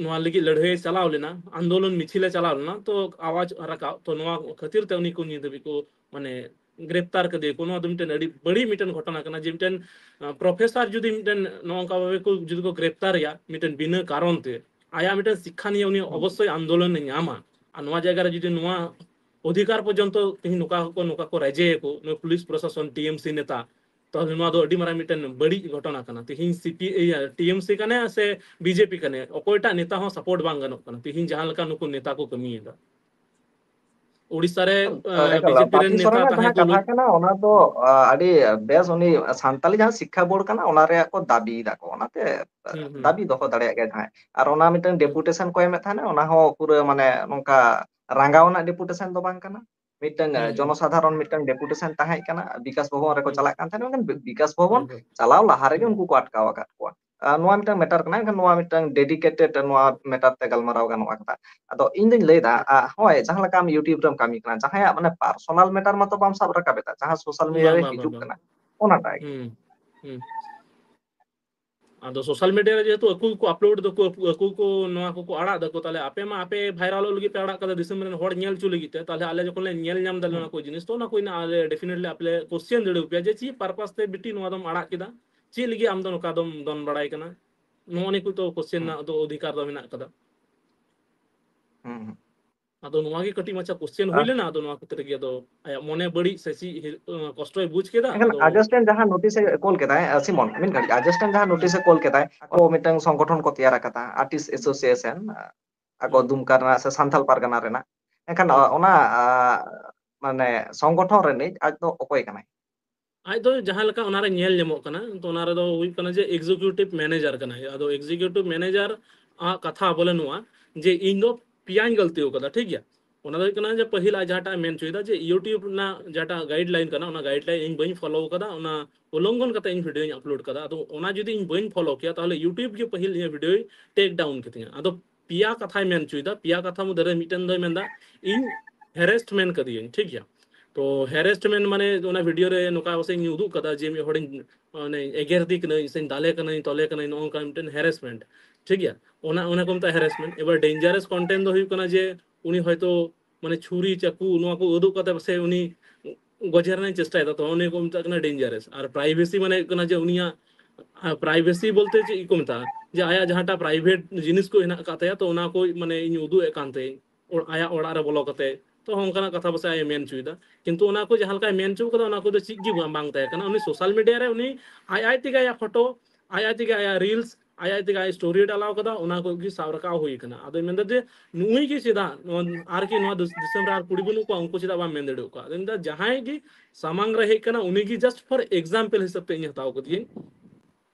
ᱱᱚᱣᱟ ᱞᱟᱹᱜᱤᱫ ᱞᱟᱹᱲᱦᱟᱹᱭ ᱪᱟᱞᱟᱣ ᱞᱮᱱᱟ, ᱟᱱᱫᱳᱞᱚᱱ ᱢᱤᱪᱷᱤᱞᱮ ᱪᱟᱞᱟᱣ ᱞᱮᱱᱟ, ᱛᱚ ᱟᱣᱟᱡ ᱨᱟᱠᱟᱵ, ᱛᱚ ᱱᱚᱣᱟ ᱠᱷᱟᱹᱛᱤᱨ ᱛᱮ ᱩᱱᱤ ᱠᱚ ᱱᱤᱛ ᱫᱷᱟᱹᱵᱤᱡ ᱠᱚ, ᱢᱟᱱᱮ, ᱜᱨᱮᱯᱛᱟᱨ ᱠᱮᱫᱮᱭᱟ ᱠᱚ᱾ ᱱᱚᱣᱟ ᱫᱚ ᱢᱤᱫᱴᱮᱱ ᱟᱹᱰᱤ ᱵᱟᱹᱲᱤᱡ ᱢᱤᱫᱴᱮᱱ ᱜᱷᱚᱴᱚᱱᱟ ᱠᱟᱱᱟ ᱡᱮ ᱢᱤᱫᱴᱮᱱ, ᱟ, ᱯᱨᱚᱯᱷᱮᱥᱟᱨ ᱡᱩᱫᱤ ᱢᱤᱫᱴᱮᱱ ᱱᱚᱜᱼᱚ ᱱᱚᱝᱠᱟ ᱵᱷᱟᱵᱮ ᱠᱚ ᱡᱩᱫᱤ ᱠᱚ ᱜᱨᱮᱯᱛᱟᱨᱮᱭᱟ ᱢᱤᱫᱴᱮᱱ ᱵᱤᱱᱟᱹ ᱠᱟᱨᱚᱱ ᱛᱮ, ᱟᱭᱟᱜ ᱢᱤᱫᱴᱮᱱ ᱥᱤᱠᱠᱷᱟ ᱱᱤᱭᱮ ᱩᱱᱤ ᱚᱵᱚᱥᱥᱳᱭ ᱟᱱᱫᱳᱞᱚᱱᱮ ᱧᱟᱢᱟ᱾ ᱟᱨ ᱱᱚᱣᱟ ᱡᱟᱭᱜᱟ ᱨᱮ ᱡᱩᱫᱤ ᱱᱚᱣᱟ ᱚᱫᱷᱤᱠᱟᱨ ᱯᱚᱨᱡᱚᱱᱛᱚ ᱛᱮᱦᱮᱧ ᱱᱚᱝᱠᱟ ᱠᱚ, ᱱᱚᱝᱠᱟ ᱠᱚ ᱨᱮᱡᱮᱭᱟᱠᱚ ᱱᱩᱭ ᱯᱩᱞᱤᱥ ᱯᱨᱚᱥᱟᱥᱚᱱ, ᱴᱤ ᱮᱢ ᱥᱤ ᱱᱮᱛᱟ, ᱛᱟᱦᱚᱞᱮ ᱱᱚᱣᱟ ᱫᱚ ᱟᱹᱰᱤ ᱢᱟᱨᱟᱝ ᱢᱤᱫᱴᱮᱱ ᱵᱟᱹᱲᱤᱡ ᱜᱷᱚᱴᱚᱱᱟ ᱠᱟᱱᱟ᱾ ᱛᱮᱦᱮᱧ ᱥᱤ ᱯᱤ, ᱤᱭᱟᱹ, ᱴᱤ ᱮᱢ ᱥᱤ ᱠᱟᱱᱮ ᱥᱮ ᱵᱤ ᱡᱮ ᱯᱤ ᱠᱟᱱᱮ, ᱚᱠᱚᱭᱴᱟᱜ ᱱᱮᱛᱟ ᱦᱚᱸ ᱥᱟᱯᱳᱨᱴ ᱵᱟᱝ ᱜᱟᱱᱚᱜ ᱠᱟᱱᱟ ᱛᱮᱦᱮᱧ ᱡᱟᱦᱟᱸ ᱞᱮᱠᱟ ᱱᱩᱠᱩ ᱱᱮᱛᱟ ᱠᱚ ᱠᱟᱹᱢᱤᱭᱮᱫᱟ᱾ ᱩᱲᱤᱥᱥᱟ ᱨᱮ, ᱮ, ᱮᱠᱟᱞ, ᱵᱤ ᱡᱮ ᱯᱤ ᱨᱮᱱ ᱵᱟᱯᱤ ᱱᱮᱛᱟ ᱥᱚᱨᱮᱱᱟᱜ ᱛᱟᱦᱮᱸ ᱡᱟᱦᱟᱸ ᱠᱚ ᱠᱟᱛᱷᱟ ᱞᱟᱹᱭ ᱠᱟᱱᱟ, ᱚᱱᱟ ᱫᱚ, ᱦᱩᱸ᱾ ᱟ, ᱟᱹᱰᱤ ᱵᱮᱥ, ᱩᱱᱤ ᱥᱟᱱᱛᱟᱞᱤ ᱡᱟᱦᱟᱸ ᱥᱤᱠᱠᱷᱟ ᱵᱳᱨᱰ ᱠᱟᱱᱟ, ᱚᱱᱟ ᱨᱮᱭᱟᱜ ᱠᱚ ᱫᱟᱹᱵᱤᱭᱮᱫᱟ ᱠᱚ, ᱚᱱᱟᱛᱮ ᱦᱩᱸ, ᱦᱩᱸ᱾ ᱫᱟᱹᱵᱤ ᱫᱚᱦᱚ ᱫᱟᱲᱮᱭᱟᱜ ᱜᱮᱭᱟ ᱡᱟᱦᱟᱸᱭ᱾ ᱟᱨ ᱚᱱᱟ ᱢᱤᱫᱴᱟᱝ ᱦᱩᱸ᱾ ᱰᱮᱯᱩᱴᱮᱥᱚᱱ ᱠᱚ ᱮᱢᱮᱫ ᱛᱟᱦᱮᱱᱟ, ᱚᱱᱟ ᱦᱚᱸ ᱯᱩᱨᱟᱹ, ᱢᱟᱱᱮ, ᱱᱚᱝᱠᱟ ᱨᱟᱸᱜᱟᱣ ᱨᱮᱱᱟᱜ ᱰᱮᱯᱩᱴᱮᱥᱚᱱ ᱫᱚ ᱵᱟᱝ ᱠᱟᱱᱟ᱾ ᱢᱤᱫᱴᱟᱝ, ᱦᱩᱸ, ᱦᱩᱸ᱾ ᱡᱚᱱᱚᱥᱟᱫᱷᱟᱨᱚᱱ ᱢᱤᱫᱴᱟᱝ ᱰᱮᱯᱩᱴᱮᱥᱚᱱ ᱛᱟᱦᱮᱸ ᱠᱟᱱᱟ, ᱵᱤᱠᱟᱥ ᱵᱷᱚᱵᱚᱱ ᱨᱮᱠᱚ ᱦᱩᱸ᱾ ᱪᱟᱞᱟᱜ ᱠᱟᱱ ᱛᱟᱦᱮᱸᱱᱟ, ᱢᱮᱱᱠᱷᱟᱱ ᱵᱤ-, ᱵᱤᱠᱟᱥ ᱵᱷᱚᱵᱚᱱ ᱦᱳᱭ, ᱦᱳᱭ᱾ ᱪᱟᱞᱟᱣ ᱞᱟᱦᱟ ᱨᱮᱜᱮ ᱦᱩᱸ᱾ ᱩᱱᱠᱩ ᱠᱚ ᱟᱴᱠᱟᱣ ᱟᱠᱟᱫ ᱠᱚᱣᱟ᱾ ᱟᱨ ᱱᱚᱣᱟ ᱢᱤᱫᱴᱟᱝ ᱢᱮᱴᱟᱨ ᱠᱟᱱᱟ, ᱮᱱᱠᱷᱟᱱ ᱱᱚᱣᱟ ᱢᱤᱫᱴᱟᱝ ᱰᱮᱰᱤᱠᱮᱴᱮᱰ ᱱᱚᱣᱟ ᱢᱮᱴᱟᱨ ᱛᱮ ᱜᱟᱞᱢᱟᱨᱟᱣ ᱜᱟᱱᱚᱜ ᱟᱠᱟᱫᱟ᱾ ᱟᱫᱚ ᱤᱧ ᱫᱩᱧ ᱞᱟᱹᱭ ᱮᱫᱟ, ᱦᱩᱸ᱾ ᱟ, ᱦᱳᱭ, ᱡᱟᱦᱟᱸ ᱞᱮᱠᱟ ᱟᱢ YouTube ᱨᱮᱢ ᱠᱟᱹᱢᱤ ᱠᱟᱱᱟ, ᱡᱟᱦᱟᱸᱭᱟᱜ ᱢᱟᱱᱮ ᱯᱟᱨᱥᱚᱱᱟᱞ ᱢᱮᱴᱟᱨ ᱢᱟᱛᱚ ᱵᱟᱢ ᱥᱟᱵ ᱨᱟᱠᱟᱵ ᱮᱫᱟ, ᱡᱟᱦᱟᱸ ᱥᱳᱥᱟᱞ ᱢᱤᱰᱤᱭᱟ ᱵᱟᱝ, ᱨᱮ ᱵᱟᱝ, ᱵᱟᱝ, ᱦᱤᱡᱩᱜ ᱵᱟᱝ᱾ ᱠᱟᱱᱟ, ᱚᱱᱟᱴᱟᱜ ᱜᱮ᱾ ᱦᱩᱸ, ᱦᱩᱸ᱾ ᱟᱫᱚ ᱥᱳᱥᱟᱞ ᱢᱤᱰᱤᱭᱟ ᱨᱮ ᱡᱮᱦᱮᱛᱩ ᱟᱠᱚ ᱜᱮᱠᱚ ᱟᱯᱞᱳᱰ ᱫᱟᱠᱚ, ᱟᱠᱚ, ᱟᱠᱚ ᱠᱚ ᱱᱚᱣᱟ ᱠᱚᱠᱚ ᱟᱲᱟᱜ ᱫᱟᱠᱚ, ᱛᱟᱦᱞᱮ ᱟᱯᱮ ᱢᱟ ᱟᱯᱮ ᱵᱷᱟᱭᱨᱟᱞᱚᱜ ᱞᱟᱹᱜᱤᱫ ᱯᱮ ᱟᱲᱟᱜ ᱠᱟᱫᱟ, ᱫᱤᱥᱚᱢ ᱨᱮᱱ ᱦᱚᱲ ᱧᱮᱞ ᱦᱚᱪᱚ ᱞᱟᱹᱜᱤᱫ ᱛᱮ, ᱛᱟᱦᱞᱮ ᱟᱞᱮ ᱡᱚᱠᱷᱚᱱ ᱞᱮ ᱧᱮᱞ ᱧᱟᱢ ᱫᱟᱞᱮ ᱦᱩᱸ᱾ ᱚᱱᱟ ᱠᱚ ᱡᱤᱱᱤᱥ, ᱛᱚ ᱚᱱᱟ ᱠᱚ ᱤᱱᱟᱹ ᱟᱞᱮ definitely ᱟᱯᱮ ᱞᱮ question ᱫᱟᱲᱮᱭᱟᱯᱮᱭᱟ ᱡᱮ ᱪᱮᱫ purpose ᱛᱮ ᱵᱤᱴᱤ ᱱᱚᱣᱟ ᱫᱚᱢ ᱟᱲᱟᱜ ᱠᱮᱫᱟ, ᱪᱮᱫ ᱞᱟᱹᱜᱤᱫ ᱟᱢ ᱫᱚ ᱱᱚᱝᱠᱟ ᱫᱚᱢ ᱫᱚᱱ ᱵᱟᱲᱟᱭ ᱠᱟᱱᱟ, ᱱᱚᱜᱼᱚ ᱱᱤᱭᱟᱹ ᱠᱚ ᱛᱚ question ᱦᱩᱸ᱾ ᱨᱮᱱᱟᱜ ᱫᱚ ᱚᱫᱷᱤᱠᱟᱨ ᱫᱚ ᱢᱮᱱᱟᱜ ᱠᱟᱫᱟ᱾ ᱦᱩᱸ, ᱦᱩᱸ᱾ ᱟᱫᱚ ᱱᱚᱣᱟ ᱜᱮ ᱠᱟᱹᱴᱤᱡ ᱢᱟᱪᱷᱟ ᱠᱚᱥᱪᱮᱱ ᱦᱩᱭ ᱞᱮᱱᱟ, ᱟᱫᱚ ᱱᱚᱣᱟ ᱠᱷᱟᱹᱛᱤᱨ ᱜᱮ ᱟᱫᱚ ᱟᱭᱟᱜ ᱢᱚᱱᱮ ᱵᱟᱹᱲᱤᱡ ᱥᱮ ᱪᱮᱫ ᱦᱤ-, ᱟᱸ, ᱠᱚᱥᱴᱚᱭ ᱵᱩᱡᱽ ᱠᱮᱫᱟ, ᱮᱱᱠᱷᱟᱱ ᱟᱫᱚ ᱟᱡᱚᱥᱴᱮᱱ ᱡᱟᱦᱟᱸ ᱱᱳᱴᱤᱥ ᱮ ᱠᱳᱞ ᱠᱮᱫᱟᱭ, ᱟᱸ, ᱥᱤᱢᱚᱱ, ᱢᱤᱫ ᱜᱷᱟᱹᱲᱤᱡ, ᱟᱡᱚᱥᱴᱮᱱ ᱡᱟᱦᱟᱸ ᱱᱳᱴᱤᱥ ᱮ ᱠᱳᱞ ᱠᱮᱫᱟᱭ, ᱟᱠᱚ ᱢᱤᱫᱴᱟᱝ ᱥᱚᱝᱜᱚᱴᱷᱚᱱ ᱠᱚ ᱛᱮᱭᱟᱨ ᱟᱠᱟᱫᱟ, ᱟᱨᱴᱤᱥᱴ ᱮᱥᱳᱥᱤᱭᱮᱥᱚᱱ, ᱟᱠᱚ ᱦᱩᱸ᱾ ᱫᱩᱢᱠᱟ ᱨᱮᱱᱟᱜ ᱥᱮ ᱥᱟᱱᱛᱟᱞ ᱯᱟᱨᱜᱟᱱᱟ ᱨᱮᱱᱟᱜ᱾ ᱮᱱᱠᱷᱟᱱ, ᱦᱩᱸ᱾ ᱚᱱᱟ, ᱟᱸ, ᱢᱟᱱᱮ ᱥᱚᱝᱜᱚᱴᱷᱚᱱ ᱨᱤᱱᱤᱡ ᱟᱡ ᱫᱚ ᱚᱠᱚᱭ ᱠᱟᱱᱟᱭ? ᱟᱡ ᱫᱚ ᱡᱟᱦᱟᱸ ᱞᱮᱠᱟ ᱚᱱᱟᱨᱮ ᱧᱮᱞ ᱧᱟᱢᱚᱜ ᱠᱟᱱᱟ, ᱛᱚ ᱚᱱᱟ ᱨᱮᱫᱚ ᱦᱩᱭᱩᱜ ᱠᱟᱱᱟ ᱡᱮ executive manager ᱠᱟᱱᱟᱭ᱾ ᱟᱫᱚ executive manager ᱟᱜ ᱠᱟᱛᱷᱟ ᱵᱚᱞᱮ ᱱᱚᱣᱟ ᱡᱮ ᱤᱧ ᱫᱚ ᱯᱮᱭᱟᱧ ᱜᱟᱹᱞᱛᱤ ᱟᱠᱟᱫᱟ, ᱴᱷᱤᱠ ᱜᱮᱭᱟ? ᱚᱱᱟ ᱫᱚ ᱦᱩᱭᱩᱜ ᱠᱟᱱᱟ ᱡᱮ ᱯᱟᱹᱦᱤᱞ ᱟᱡ ᱡᱟᱦᱟᱸᱴᱟᱜ ᱮ ᱢᱮᱱ ᱦᱚᱪᱚᱭᱮᱫᱟ ᱡᱮ YouTube ᱨᱮᱱᱟᱜ ᱡᱟᱦᱟᱸᱴᱟᱜ guideline ᱠᱟᱱᱟ, ᱚᱱᱟ guideline ᱤᱧ ᱵᱟᱹᱧ follow ᱟᱠᱟᱫᱟ, ᱚᱱᱟ ᱩᱞᱞᱚᱝᱜᱷᱚᱱ ᱠᱟᱛᱮ ᱤᱧ video ᱧ upload ᱟᱠᱟᱫᱟ᱾ ᱟᱫᱚ ᱚᱱᱟ ᱡᱩᱫᱤ ᱤᱧ ᱵᱟᱹᱧ follow ᱠᱮᱭᱟ, ᱛᱟᱦᱚᱞᱮ YouTube ᱜᱮ ᱯᱟᱹᱦᱤᱞ ᱤᱧᱟᱹᱜ video take down ᱠᱮᱛᱤᱧᱟ᱾ ᱟᱫᱚ ᱯᱮᱭᱟ ᱠᱟᱛᱷᱟᱭ ᱢᱮᱱ ᱦᱚᱪᱚᱭᱮᱫᱟ, ᱯᱮᱭᱟ ᱠᱟᱛᱷᱟ ᱢᱚᱫᱽᱫᱷᱮ ᱨᱮ ᱢᱤᱫᱴᱮᱱ ᱫᱚᱭ ᱢᱮᱱᱫᱟ ᱤᱧ harassment ᱠᱟᱫᱤᱭᱟᱹᱧ, ᱴᱷᱤᱠ ᱜᱮᱭᱟ? ᱛᱚ harassment ᱢᱟᱱᱮ ᱚᱱᱟ video ᱨᱮ ᱱᱚᱝᱠᱟ ᱯᱟᱥᱮᱡ ᱤᱧ ᱩᱫᱩᱜ ᱠᱟᱫᱟ ᱡᱮ ᱢᱤᱫ ᱦᱚᱲᱤᱧ ᱢᱟᱱᱮ ᱮᱜᱮᱨ ᱫᱤ ᱠᱟᱹᱱᱟᱹᱧ, ᱥᱮᱧ ᱫᱟᱞᱮ ᱠᱟᱹᱱᱟᱹᱧ, ᱛᱚᱞᱮ ᱠᱟᱹᱱᱟᱹᱧ, ᱱᱚᱜᱼᱚ ᱱᱚᱝᱠᱟ ᱢᱤᱫᱴᱮᱱ harassment, ᱴᱷᱤᱠ ᱜᱮᱭᱟ? ᱚᱱᱟ, ᱚᱱᱟ ᱠᱚ ᱢᱮᱛᱟᱜᱼᱟ harassment᱾ ᱮᱵᱟᱨ dangerous content ᱫᱚ ᱦᱩᱭᱩᱜ ᱠᱟᱱᱟ ᱡᱮ ᱩᱱᱤ ᱦᱚᱭᱛᱳ ᱢᱟᱱᱮ ᱪᱷᱩᱨᱤ, ᱪᱟᱠᱩ, ᱱᱚᱣᱟ ᱠᱚ ᱩᱫᱩᱜ ᱠᱟᱛᱮ ᱯᱟᱥᱮᱡ ᱩᱱᱤ ᱜᱚᱡᱮ ᱨᱮᱱᱟᱜ ᱪᱮᱥᱴᱟᱭᱮᱫᱟ, ᱛᱚ ᱩᱱᱤ ᱠᱚ ᱢᱮᱛᱟᱜ ᱠᱟᱱᱟ dangerous᱾ ᱟᱨ privacy ᱢᱟᱱᱮ ᱦᱩᱭᱩᱜ ᱠᱟᱱᱟ ᱡᱮ ᱩᱱᱤᱭᱟᱜ, ᱟᱨ privacy ᱵᱚᱞᱛᱮ ᱪᱮᱫ ᱠᱚ ᱢᱮᱛᱟᱜᱼᱟ, ᱡᱮ ᱟᱭᱟᱜ ᱡᱟᱦᱟᱸᱴᱟᱜ private ᱡᱤᱱᱤᱥ ᱠᱚ ᱦᱮᱱᱟᱜ ᱟᱠᱟᱫ ᱛᱟᱭᱟ, ᱛᱚ ᱚᱱᱟ ᱠᱚ ᱢᱟᱱᱮ ᱤᱧ ᱩᱫᱩᱜ ᱮᱫ ᱠᱟᱱ ᱛᱟᱭᱟᱹᱧ, ᱚ-, ᱟᱭᱟᱜ ᱚᱲᱟᱜ ᱨᱮ ᱵᱚᱞᱚ ᱠᱟᱛᱮ, ᱛᱚ ᱚᱱᱠᱟᱱᱟᱜ ᱠᱟᱛᱷᱟ ᱯᱟᱥᱮᱡ ᱟᱡ ᱮ ᱢᱮᱱ ᱦᱚᱪᱚᱭᱮᱫᱟ᱾ ᱠᱤᱱᱛᱩ ᱚᱱᱟ ᱠᱚ ᱡᱟᱦᱟᱸ ᱞᱮᱠᱟᱭ ᱢᱮᱱ ᱦᱚᱪᱚ ᱠᱟᱫᱟ, ᱚᱱᱟ ᱠᱚᱫᱚ ᱪᱮᱫ ᱜᱮ ᱵᱟᱝ, ᱵᱟᱝ ᱛᱟᱦᱮᱸ ᱠᱟᱱᱟ᱾ ᱩᱱᱤ social media ᱨᱮ ᱩᱱᱤ ᱟᱡ ᱟᱡ ᱛᱮᱜᱮ ᱟᱭᱟᱜ ᱯᱷᱳᱴᱳ, ᱟᱡ ᱟᱡ ᱛᱮᱜᱮ ᱟᱭᱟᱜ reels, ᱟᱡ ᱟᱡ ᱛᱮᱜᱮ ᱟᱡ story ᱮ ᱰᱟᱞᱟᱣ ᱠᱟᱫᱟ, ᱚᱱᱟ ᱠᱚ ᱜᱮ ᱥᱟᱵ ᱨᱟᱠᱟᱵ ᱦᱩᱭ ᱠᱟᱱᱟ᱾ ᱟᱫᱚᱭ ᱢᱮᱱᱫᱟ ᱡᱮ ᱱᱩᱭ ᱜᱮ ᱪᱮᱫᱟᱜ ᱱᱚᱣᱟ, ᱟᱨᱠᱤ ᱱᱚᱣᱟ ᱫᱤᱥ-, ᱫᱤᱥᱚᱢ ᱨᱮ ᱟᱨ ᱠᱩᱲᱤ ᱵᱟᱹᱱᱩᱜ ᱠᱚᱣᱟ, ᱩᱱᱠᱩ ᱪᱮᱫᱟᱜ ᱵᱟᱢ ᱢᱮᱱ ᱫᱟᱲᱮᱭᱟᱜ ᱠᱚᱣᱟ? ᱟᱫᱚᱧ ᱢᱮᱱᱫᱟ ᱡᱟᱦᱟᱸᱭ ᱜᱮ ᱥᱟᱢᱟᱝ ᱨᱮ ᱦᱮᱡ ᱠᱟᱱᱟ, ᱩᱱᱤ ᱜᱮ just for example ᱦᱤᱥᱟᱹᱵ ᱛᱮ ᱤᱧ ᱦᱟᱛᱟᱣ ᱠᱟᱫᱮᱭᱟᱹᱧ᱾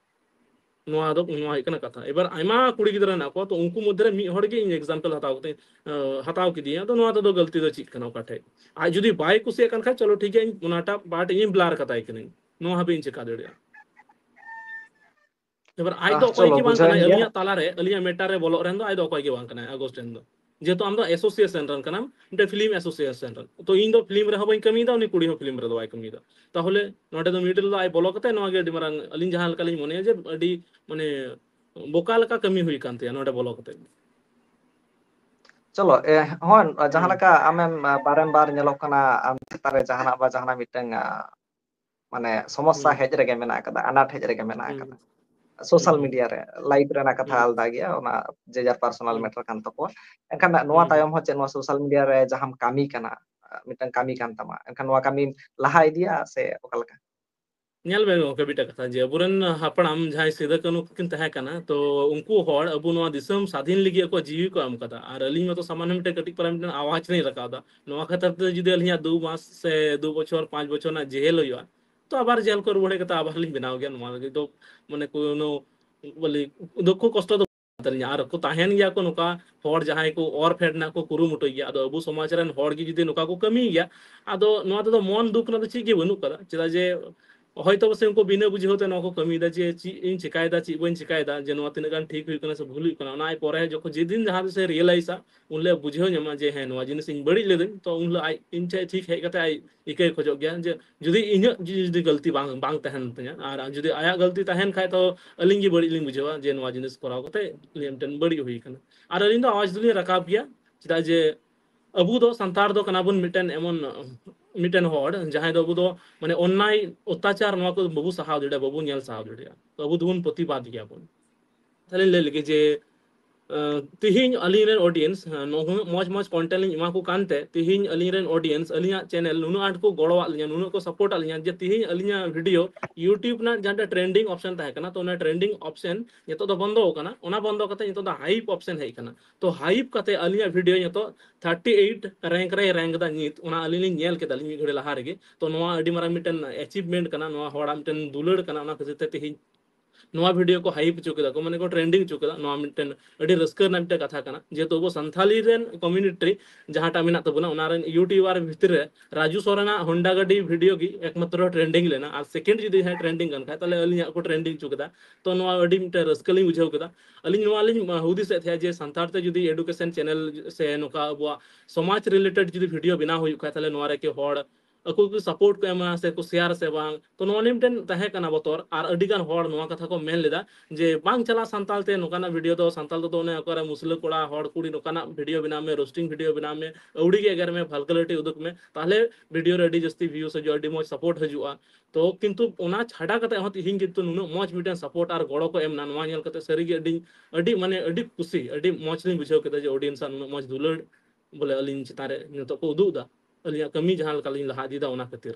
ᱱᱚᱣᱟ ᱫᱚ, ᱱᱚᱣᱟ ᱦᱩᱭᱩᱜ ᱠᱟᱱᱟ ᱠᱟᱛᱷᱟ᱾ ᱮᱵᱟᱨ ᱟᱭᱢᱟ ᱠᱩᱲᱤ ᱜᱤᱫᱽᱨᱟᱹ ᱦᱮᱱᱟᱜ ᱠᱚᱣᱟ, ᱛᱚ ᱩᱱᱠᱩ ᱢᱚᱫᱽᱫᱷᱮ ᱨᱮ ᱢᱤᱫ ᱦᱚᱲ ᱜᱮ ᱤᱧ example ᱦᱟᱛᱟᱣ ᱠᱟᱛᱮ, ᱟᱸ, ᱦᱟᱛᱟᱣ ᱠᱮᱫᱮᱭᱟ᱾ ᱟᱫᱚ ᱱᱚᱣᱟ ᱛᱮᱫᱚ ᱜᱟᱹᱞᱛᱤ ᱫᱚ ᱪᱮᱫ ᱠᱟᱱᱟ ᱚᱠᱟ ᱴᱷᱮᱡ? ᱟᱡ ᱡᱩᱫᱤ ᱵᱟᱭ ᱠᱩᱥᱤᱭᱟᱜ ᱠᱟᱱ ᱠᱷᱟᱡ, ᱪᱚᱞᱚ ᱴᱷᱤᱠ ᱜᱮᱭᱟ, ᱤᱧ ᱚᱱᱟᱴᱟᱜ part ᱤᱧ blur ᱠᱟᱛᱟᱭ ᱠᱟᱹᱱᱟᱹᱧ᱾ ᱱᱚᱣᱟ ᱦᱟᱹᱵᱤᱡ ᱤᱧ ᱪᱮᱠᱟ ᱫᱟᱲᱮᱭᱟᱜᱼᱟ? ᱮᱵᱟᱨ ᱟᱡ ᱫᱚ ᱟᱦ, ᱚᱠᱚᱭ ᱪᱚᱞᱚ, ᱜᱮ ᱵᱟᱝ ᱵᱩᱡᱷᱟᱹᱣᱮᱱ ᱠᱟᱱᱟᱭ, ᱜᱮᱭᱟ᱾ ᱟᱹᱞᱤᱧᱟᱜ ᱛᱟᱞᱟᱨᱮ, ᱟᱹᱞᱤᱧᱟᱜ matter ᱨᱮ ᱵᱚᱞᱚᱜ ᱨᱮᱱ ᱫᱚ ᱟᱡ ᱫᱚ ᱚᱠᱚᱭ ᱜᱮ ᱵᱟᱝ ᱠᱟᱱᱟᱭ, ᱟᱜᱚᱥᱴ ᱨᱮᱱ ᱫᱚ᱾ ᱡᱮᱦᱮᱛᱩ ᱟᱢ ᱫᱚ association ᱨᱮᱱ ᱠᱟᱱᱟᱢ, ᱢᱤᱫᱴᱮᱱ film association ᱨᱮᱱ᱾ ᱛᱚ ᱤᱧ ᱫᱚ film ᱨᱮᱦᱚᱸ ᱵᱟᱹᱧ ᱠᱟᱹᱢᱤᱭᱮᱫᱟ, ᱩᱱᱤ ᱠᱩᱲᱤ ᱦᱚᱸ film ᱨᱮᱫᱚ ᱵᱟᱭ ᱠᱟᱹᱢᱤᱭᱮᱫᱟ᱾ ᱛᱟᱦᱚᱞᱮ ᱱᱚᱰᱮ ᱫᱚ middle ᱫᱚ ᱟᱡ ᱵᱚᱞᱚ ᱠᱟᱛᱮ ᱱᱚᱣᱟ ᱜᱮ ᱟᱹᱰᱤ ᱢᱟᱨᱟᱝ, ᱟᱹᱞᱤᱧ ᱡᱟᱦᱟᱸ ᱞᱮᱠᱟᱞᱤᱧ ᱢᱚᱱᱮᱭᱟ ᱡᱮ ᱟᱹᱰᱤ, ᱢᱟᱱᱮ, ᱵᱚᱠᱟ ᱞᱮᱠᱟ ᱠᱟᱹᱢᱤ ᱦᱩᱭ ᱠᱟᱱ ᱛᱟᱭᱟ ᱱᱚᱰᱮ ᱵᱚᱞᱚ ᱠᱟᱛᱮ᱾ ᱪᱚᱞᱚ, ᱮ, ᱦᱚᱸ, ᱡᱟᱦᱟᱸ ᱦᱩᱸ᱾ ᱞᱮᱠᱟ ᱟᱢᱮᱢ, ᱟ, ᱵᱟᱨᱮᱢ ᱵᱟᱨ ᱧᱮᱞᱚᱜ ᱠᱟᱱᱟ, ᱟᱢ ᱪᱮᱛᱟᱱ ᱨᱮ ᱡᱟᱦᱟᱱᱟᱜ ᱵᱟ ᱡᱟᱦᱟᱱᱟᱜ ᱢᱤᱫᱴᱟᱝ, ᱟ, ᱢᱟᱱᱮ ᱥᱚᱢᱚᱥᱥᱟ ᱦᱩᱸ᱾ ᱦᱮᱡ ᱨᱮᱜᱮ ᱢᱮᱱᱟᱜ ᱟᱠᱟᱫᱟ, ᱟᱱᱟᱴ ᱦᱮᱡ ᱨᱮᱜᱮ ᱢᱮᱱᱟᱜ ᱦᱩᱸ᱾ ᱟᱠᱟᱫᱟ᱾ ᱥᱳᱥᱟᱞ ᱢᱤᱰᱤᱭᱟ ᱨᱮ ᱞᱟᱭᱤᱵᱷ ᱨᱮᱱᱟᱜ ᱠᱟᱛᱷᱟ ᱟᱞᱟᱫᱟ ᱜᱮᱭᱟ, ᱚᱱᱟ ᱡᱮ ᱡᱟᱨ ᱯᱟᱨᱥᱚᱱᱟᱞ ᱢᱮᱴᱟᱨ ᱠᱟᱱ ᱛᱟᱠᱚᱣᱟ᱾ ᱮᱱᱠᱷᱟᱱ ᱱᱚᱣᱟ ᱛᱟᱭᱚᱢ ᱦᱚᱸ ᱪᱮᱫ ᱱᱚᱣᱟ ᱥᱳᱥᱟᱞ ᱢᱤᱰᱤᱭᱟ ᱨᱮ ᱡᱟᱦᱟᱸᱢ ᱠᱟᱹᱢᱤ ᱠᱟᱱᱟ, ᱢᱤᱫᱴᱟᱝ ᱠᱟᱹᱢᱤ ᱠᱟᱱ ᱛᱟᱢᱟ, ᱮᱱᱠᱷᱟᱱ ᱱᱚᱣᱟ ᱠᱟᱹᱢᱤᱢ ᱞᱟᱦᱟ ᱤᱫᱤᱭᱟ ᱥᱮ ᱚᱠᱟ ᱞᱮᱠᱟ? ᱧᱮᱞ ᱵᱮᱱ ᱜᱚᱝᱠᱮ, ᱢᱤᱫᱴᱟᱝ ᱠᱟᱛᱷᱟ, ᱡᱮ ᱟᱵᱚᱨᱮᱱ ᱦᱟᱯᱲᱟᱢ ᱡᱟᱦᱟᱸᱭ ᱥᱤᱫᱩ ᱠᱟᱹᱱᱦᱩ ᱠᱤᱱ ᱛᱟᱦᱮᱸ ᱠᱟᱱᱟ, ᱛᱚ ᱩᱱᱠᱩ ᱦᱚᱲ ᱟᱵᱚ ᱱᱚᱣᱟ ᱫᱤᱥᱚᱢ ᱥᱟᱫᱷᱤᱱ ᱞᱟᱹᱜᱤᱫ ᱟᱠᱚᱣᱟᱜ ᱡᱤᱣᱤ ᱠᱚ ᱮᱢ ᱠᱟᱫᱟ᱾ ᱟᱨ ᱟᱹᱞᱤᱧ ᱢᱟᱛᱚ ᱥᱟᱢᱟᱱᱱᱚ ᱢᱤᱫᱴᱮᱱ ᱠᱟᱹᱴᱤᱡ ᱯᱟᱨᱟ ᱢᱤᱫᱴᱮᱱ ᱟᱣᱟᱡᱽ ᱞᱤᱧ ᱨᱟᱠᱟᱵ ᱮᱫᱟ᱾ ᱱᱚᱣᱟ ᱠᱷᱟᱹᱛᱤᱨ ᱛᱮ ᱡᱩᱫᱤ ᱟᱹᱞᱤᱧᱟᱜ ᱫᱩ ᱢᱟᱥ ᱥᱮ ᱫᱩ ᱵᱚᱪᱷᱚᱨ, ᱯᱟᱸᱪ ᱵᱚᱪᱷᱚᱨ ᱨᱮᱱᱟᱜ ᱡᱮᱦᱮᱞ ᱦᱩᱭᱩᱜᱼᱟ, ᱛᱚ ᱟᱵᱟᱨ ᱡᱮᱞ ᱠᱚ ᱨᱩᱣᱟᱹᱲ ᱦᱮᱡ ᱠᱟᱛᱮ ᱟᱵᱟᱨ ᱞᱤᱧ ᱵᱮᱱᱟᱣ ᱜᱮᱭᱟ᱾ ᱱᱚᱣᱟ ᱞᱟᱹᱜᱤᱫ ᱫᱚ ᱢᱟᱱᱮ ᱠᱳᱱᱳ ᱵᱚᱞᱮ ᱫᱩᱠᱠᱷᱚ ᱠᱚᱥᱴᱚ ᱫᱚ ᱛᱟᱹᱞᱤᱧᱟ᱾ ᱟᱨ ᱠᱚ ᱛᱟᱦᱮᱱ ᱜᱮᱭᱟ ᱠᱚ ᱱᱚᱝᱠᱟ ᱦᱚᱲ ᱡᱟᱦᱟᱸᱭ ᱠᱚ ᱚᱨ ᱯᱷᱮᱰ ᱨᱮᱱᱟᱜ ᱠᱚ ᱠᱩᱨᱩᱢᱩᱴᱩᱭ ᱜᱮᱭᱟ᱾ ᱟᱫᱚ ᱟᱵᱚ ᱥᱚᱢᱟᱡᱽ ᱨᱮᱱ ᱦᱚᱲ ᱜᱮ ᱡᱩᱫᱤ ᱱᱚᱝᱠᱟ ᱠᱚ ᱠᱟᱹᱢᱤᱭ ᱜᱮᱭᱟ, ᱟᱫᱚ ᱱᱚᱣᱟ ᱛᱮᱫᱚ ᱢᱚᱱ ᱫᱩᱠ ᱨᱮᱱᱟᱜ ᱫᱚ ᱪᱮᱫ ᱜᱮ ᱵᱟᱹᱱᱩᱜ ᱠᱟᱫᱟ᱾ ᱪᱮᱫᱟᱜ ᱡᱮ ᱦᱚᱭᱛᱳ ᱯᱟᱥᱮᱡ ᱩᱱᱠᱩ ᱵᱤᱱᱟᱹ ᱵᱩᱡᱷᱟᱹᱣ ᱛᱮ ᱱᱚᱣᱟ ᱠᱚ ᱠᱟᱹᱢᱤᱭᱮᱫᱟ, ᱡᱮ ᱪᱮᱫ ᱤᱧ ᱪᱮᱠᱟᱭᱮᱫᱟ, ᱪᱮᱫ ᱵᱟᱹᱧ ᱪᱮᱠᱟᱭᱮᱫᱟ, ᱡᱮ ᱱᱚᱣᱟ ᱛᱤᱱᱟᱹᱜ ᱜᱟᱱ ᱴᱷᱤᱠ ᱦᱩᱭᱩᱜ ᱠᱟᱱᱟ ᱥᱮ ᱵᱷᱩᱞ ᱦᱩᱭᱩᱜ ᱠᱟᱱᱟ᱾ ᱚᱱᱟ ᱯᱚᱨᱮ ᱡᱚᱠᱷᱚᱱ ᱡᱮᱫᱤᱱ ᱡᱟᱦᱟᱸ ᱛᱤᱥᱮ ᱨᱤᱭᱮᱞᱟᱭᱤᱡᱟ, ᱩᱱ ᱦᱤᱞᱳᱜ ᱵᱩᱡᱷᱟᱹᱣ ᱧᱟᱢᱟ ᱡᱮ ᱦᱮᱸ, ᱱᱚᱣᱟ ᱡᱤᱱᱤᱥ ᱤᱧ ᱵᱟᱹᱲᱤᱡ ᱞᱮᱫᱟᱹᱧ, ᱛᱚ ᱩᱱ ᱦᱤᱞᱳᱜ ᱟᱡ ᱤᱧ ᱴᱷᱮᱱ ᱴᱷᱤᱠ ᱦᱮᱡ ᱠᱟᱛᱮ ᱟᱡ ᱤᱠᱟᱹᱭ ᱠᱷᱚᱡᱚᱜ ᱜᱮᱭᱟ ᱡᱮ ᱡᱩᱫᱤ ᱤᱧᱟᱹᱜ ᱡᱩᱫᱤ ᱜᱟᱹᱞᱛᱤ ᱵᱟᱝ, ᱵᱟᱝ ᱛᱟᱦᱮᱱ ᱛᱤᱧᱟ, ᱟᱨ ᱡᱩᱫᱤ ᱟᱭᱟᱜ ᱜᱟᱹᱞᱛᱤ ᱛᱟᱦᱮᱱ ᱠᱷᱟᱡ, ᱛᱚ ᱟᱹᱞᱤᱧ ᱜᱮ ᱵᱟᱹᱲᱤᱡ ᱞᱤᱧ ᱵᱩᱡᱷᱟᱹᱣᱟ ᱡᱮ ᱱᱚᱣᱟ ᱡᱤᱱᱤᱥ ᱠᱚᱨᱟᱣ ᱠᱟᱛᱮ ᱤᱧᱟᱹᱜ ᱢᱤᱫᱴᱮᱱ ᱵᱟᱹᱲᱤᱡ ᱦᱩᱭ ᱠᱟᱱᱟ᱾ ᱟᱨ ᱟᱹᱞᱤᱧ ᱫᱚ ᱟᱣᱟᱡᱽ ᱫᱚᱞᱤᱧ ᱨᱟᱠᱟᱵ ᱜᱮᱭᱟ, ᱪᱮᱫᱟᱜ ᱡᱮ ᱟᱵᱚ ᱫᱚ ᱥᱟᱱᱛᱟᱲ ᱫᱚ ᱠᱟᱱᱟ ᱵᱚᱱ ᱢᱤᱫᱴᱮᱱ ᱮᱢᱚᱱ ᱢᱤᱫᱴᱮᱱ ᱦᱚᱲ ᱡᱟᱦᱟᱸᱭ ᱫᱚ ᱟᱵᱚ ᱫᱚ ᱢᱟᱱᱮ ᱚᱱᱱᱟᱭ ᱚᱛᱛᱟᱪᱟᱨ ᱱᱚᱣᱟ ᱠᱚ ᱵᱟᱵᱚ ᱥᱟᱦᱟᱣ ᱫᱟᱲᱮᱭᱟᱜᱼᱟ, ᱵᱟᱵᱚ ᱧᱮᱞ ᱥᱟᱦᱟᱣ ᱫᱟᱲᱮᱭᱟᱜᱼᱟ, ᱛᱚ ᱟᱵᱚ ᱫᱚᱵᱚᱱ ᱯᱨᱚᱛᱤᱵᱟᱫ ᱜᱮᱭᱟ ᱵᱚᱱ᱾ ᱛᱟᱦᱞᱮ ᱞᱟᱹᱭ ᱞᱮᱜᱮ ᱡᱮ, ᱟᱸ, ᱛᱤᱦᱤᱧ ᱟᱹᱞᱤᱧ ᱨᱮᱱ audience, ᱦᱮᱸ, ᱱᱩᱱᱟᱹᱜ ᱢᱚᱡᱽ ᱢᱚᱡᱽ content ᱞᱤᱧ ᱮᱢᱟ ᱠᱚ ᱠᱟᱱᱛᱮ, ᱛᱤᱦᱤᱧ ᱟᱹᱞᱤᱧ ᱨᱮᱱ audience ᱟᱹᱞᱤᱧᱟᱜ channel ᱱᱩᱱᱟᱹᱜ ᱟᱸᱴ ᱠᱚ ᱜᱚᱲᱚᱣᱟᱫ ᱞᱤᱧᱟ, ᱱᱩᱱᱟᱹᱜ ᱠᱚ support ᱟᱫ ᱞᱤᱧᱟ, ᱡᱮ ᱛᱤᱦᱤᱧ ᱟᱹᱞᱤᱧᱟᱜ video YouTube ᱨᱮᱱᱟᱜ ᱡᱟᱦᱟᱸᱴᱟᱜ trending option ᱛᱟᱦᱮᱸ ᱠᱟᱱᱟ, ᱛᱚ ᱚᱱᱟ trending option ᱱᱤᱛᱚᱜ ᱫᱚ ᱵᱚᱱᱫᱚ ᱟᱠᱟᱱᱟ᱾ ᱚᱱᱟ ᱵᱚᱱᱫᱚ ᱠᱟᱛᱮ ᱱᱤᱛᱚᱜ ᱫᱚ hype option ᱦᱮᱡ ᱟᱠᱟᱱᱟ᱾ ᱛᱚ hype ᱠᱟᱛᱮ ᱟᱹᱞᱤᱧᱟᱜ video ᱱᱤᱛᱚᱜ thirty eight rank ᱨᱮᱭ rank ᱮᱫᱟ ᱱᱤᱛ, ᱚᱱᱟ ᱟᱹᱞᱤᱧ ᱞᱤᱧ ᱧᱮᱞ ᱠᱮᱫᱟ ᱞᱤᱧ ᱢᱤᱫ ᱜᱷᱟᱹᱲᱤ ᱞᱟᱦᱟ ᱨᱮᱜᱮ᱾ ᱛᱚ ᱱᱚᱣᱟ ᱟᱹᱰᱤ ᱢᱟᱨᱟᱝ ᱢᱤᱫᱴᱮᱱ achievement ᱠᱟᱱᱟ, ᱱᱚᱣᱟ ᱦᱚᱲᱟᱜ ᱢᱤᱫᱴᱮᱱ ᱫᱩᱞᱟᱹᱲ ᱠᱟᱱᱟ, ᱚᱱᱟ ᱠᱷᱟᱹᱛᱤᱨ ᱛᱮ ᱛᱤᱦᱤᱧ ᱱᱚᱣᱟ video ᱠᱚ hype ᱦᱚᱪᱚ ᱠᱮᱫᱟ ᱠᱚ, ᱢᱟᱱᱮ ᱠᱚ trending ᱦᱚᱪᱚ ᱠᱮᱫᱟ᱾ ᱱᱚᱣᱟ ᱢᱤᱫᱴᱮᱱ ᱟᱹᱰᱤ ᱨᱟᱹᱥᱠᱟᱹ ᱨᱮᱱᱟᱜ ᱢᱤᱫᱴᱮᱱ ᱠᱟᱛᱷᱟ ᱠᱟᱱᱟ, ᱡᱮᱦᱮᱛᱩ ᱟᱵᱚ ᱥᱟᱱᱛᱷᱟᱞᱤ ᱨᱮᱱ community ᱡᱟᱦᱟᱸᱴᱟᱜ ᱢᱮᱱᱟᱜ ᱛᱟᱵᱚᱱᱟ, ᱚᱱᱟ ᱨᱮᱱ YouTuber ᱵᱷᱤᱛᱨᱤ ᱨᱮ ᱨᱟᱡᱩ ᱥᱚᱨᱮᱱᱟᱜ ᱦᱚᱱᱰᱟ ᱜᱟᱹᱰᱤ video ᱜᱮ ᱮᱠᱢᱟᱛᱨᱚ trending ᱞᱮᱱᱟ, ᱟᱨ second ᱡᱩᱫᱤ ᱡᱟᱦᱟᱸᱭ trending ᱠᱟᱱ ᱠᱷᱟᱡ, ᱛᱟᱦᱞᱮ ᱟᱹᱞᱤᱧᱟᱜ ᱠᱚ trending ᱦᱚᱪᱚ ᱠᱮᱫᱟ᱾ ᱛᱚ ᱱᱚᱣᱟ ᱟᱹᱰᱤ ᱢᱤᱫᱴᱮᱱ ᱨᱟᱹᱥᱠᱟᱹ ᱞᱤᱧ ᱵᱩᱡᱷᱟᱹᱣ ᱠᱮᱫᱟ᱾ ᱟᱹᱞᱤᱧ ᱱᱚᱣᱟ ᱞᱤᱧ ᱦᱩᱫᱤᱥᱮᱫ ᱛᱟᱦᱮᱸᱫ ᱡᱮ ᱥᱟᱱᱛᱟᱲ ᱛᱮ ᱡᱩᱫᱤ education channel ᱥᱮ ᱱᱚᱝᱠᱟ ᱟᱵᱚᱣᱟᱜ ᱥᱚᱢᱟᱡᱽ related ᱡᱩᱫᱤ video ᱵᱮᱱᱟᱣ ᱦᱩᱭᱩᱜ ᱠᱷᱟᱡ, ᱛᱟᱦᱞᱮ ᱱᱚᱣᱟ ᱨᱮ ᱠᱤ ᱦᱚᱲ ᱟᱠᱚ ᱠᱚ ᱥᱟᱯᱳᱨᱴ ᱠᱚ ᱮᱢᱟ ᱥᱮ ᱠᱚ ᱥᱮᱭᱟᱨ ᱥᱮ ᱵᱟᱝ᱾ ᱛᱚ ᱱᱚᱣᱟ ᱱᱤᱭᱮ ᱢᱤᱫᱴᱮᱱ ᱛᱟᱦᱮᱸ ᱠᱟᱱᱟ ᱵᱚᱛᱚᱨ, ᱟᱨ ᱟᱹᱰᱤ ᱜᱟᱱ ᱦᱚᱲ ᱱᱚᱣᱟ ᱠᱟᱛᱷᱟ ᱠᱚ ᱢᱮᱱ ᱞᱮᱫᱟ ᱡᱮ ᱵᱟᱝ ᱪᱟᱞᱟᱜ ᱥᱟᱱᱛᱟᱲ ᱛᱮ ᱱᱚᱝᱠᱟᱱᱟᱜ ᱵᱷᱤᱰᱤᱭᱳ ᱫᱚ, ᱥᱟᱱᱛᱟᱲ ᱫᱚ ᱚᱱᱮ ᱚᱠᱟᱨᱮ ᱢᱩᱥᱞᱟᱹ ᱠᱚᱲᱟ, ᱦᱚᱲ ᱠᱩᱲᱤ ᱱᱚᱝᱠᱟᱱᱟᱜ ᱵᱷᱤᱰᱤᱭᱳ ᱵᱮᱱᱟᱣ ᱢᱮ, ᱨᱳᱥᱴᱤᱝ ᱵᱷᱤᱰᱤᱭᱳ ᱵᱮᱱᱟᱣ ᱢᱮ, ᱟᱹᱣᱲᱤ ᱜᱮ ᱮᱜᱮᱨ ᱢᱮ, ᱵᱷᱟᱞᱜᱟᱨᱤᱴᱤ ᱩᱫᱩᱜ ᱢᱮ, ᱛᱟᱦᱞᱮ ᱵᱷᱤᱰᱤᱭᱳ ᱨᱮ ᱟᱹᱰᱤ ᱡᱟᱹᱥᱛᱤ ᱵᱷᱤᱭᱩᱥ ᱦᱤᱡᱩᱜᱼᱟ, ᱟᱹᱰᱤ ᱢᱚᱡᱽ ᱥᱟᱯᱳᱨᱴ ᱦᱤᱡᱩᱜᱼᱟ᱾ ᱛᱚ ᱠᱤᱱᱛᱩ ᱚᱱᱟ ᱪᱷᱟᱰᱟ ᱠᱟᱛᱮ ᱦᱚᱸ ᱛᱤᱦᱤᱧ ᱠᱤᱱᱛᱩ ᱱᱩᱱᱟᱹᱜ ᱢᱚᱡᱽ ᱢᱤᱫᱴᱮᱱ ᱥᱟᱯᱳᱨᱴ ᱟᱨ ᱜᱚᱲᱚ ᱠᱚ ᱮᱢ ᱮᱱᱟ, ᱱᱚᱣᱟ ᱧᱮᱞ ᱠᱟᱛᱮ ᱥᱟᱹᱨᱤᱜᱮ ᱟᱹᱰᱤ, ᱟᱹᱰᱤ ᱢᱟᱱᱮ ᱟᱹᱰᱤ ᱠᱩᱥᱤ, ᱟᱹᱰᱤ ᱢᱚᱡᱽ ᱞᱤᱧ ᱵᱩᱡᱷᱟᱹᱣ ᱠᱮᱫᱟ ᱡᱮ ᱚᱰᱤᱭᱮᱱᱥ ᱟᱜ ᱱᱩᱱᱟᱹᱜ ᱢᱚᱡᱽ ᱫᱩᱞᱟᱹᱲ ᱵᱚᱞᱮ ᱟᱹᱞᱤᱧ ᱪᱮᱛᱟᱱ ᱨᱮ ᱱᱤᱛᱚᱜ ᱠᱚ ᱩᱫᱩᱜ ᱮᱫᱟ᱾ ᱟᱹᱞᱤᱧᱟᱜ ᱠᱟᱹᱢᱤ ᱡᱟᱦᱟᱸ ᱞᱮᱠᱟ ᱞᱤᱧ ᱞᱟᱦᱟ ᱤᱫᱤᱭᱮᱫᱟ ᱚᱱᱟ ᱠᱷᱟᱹᱛᱤᱨ᱾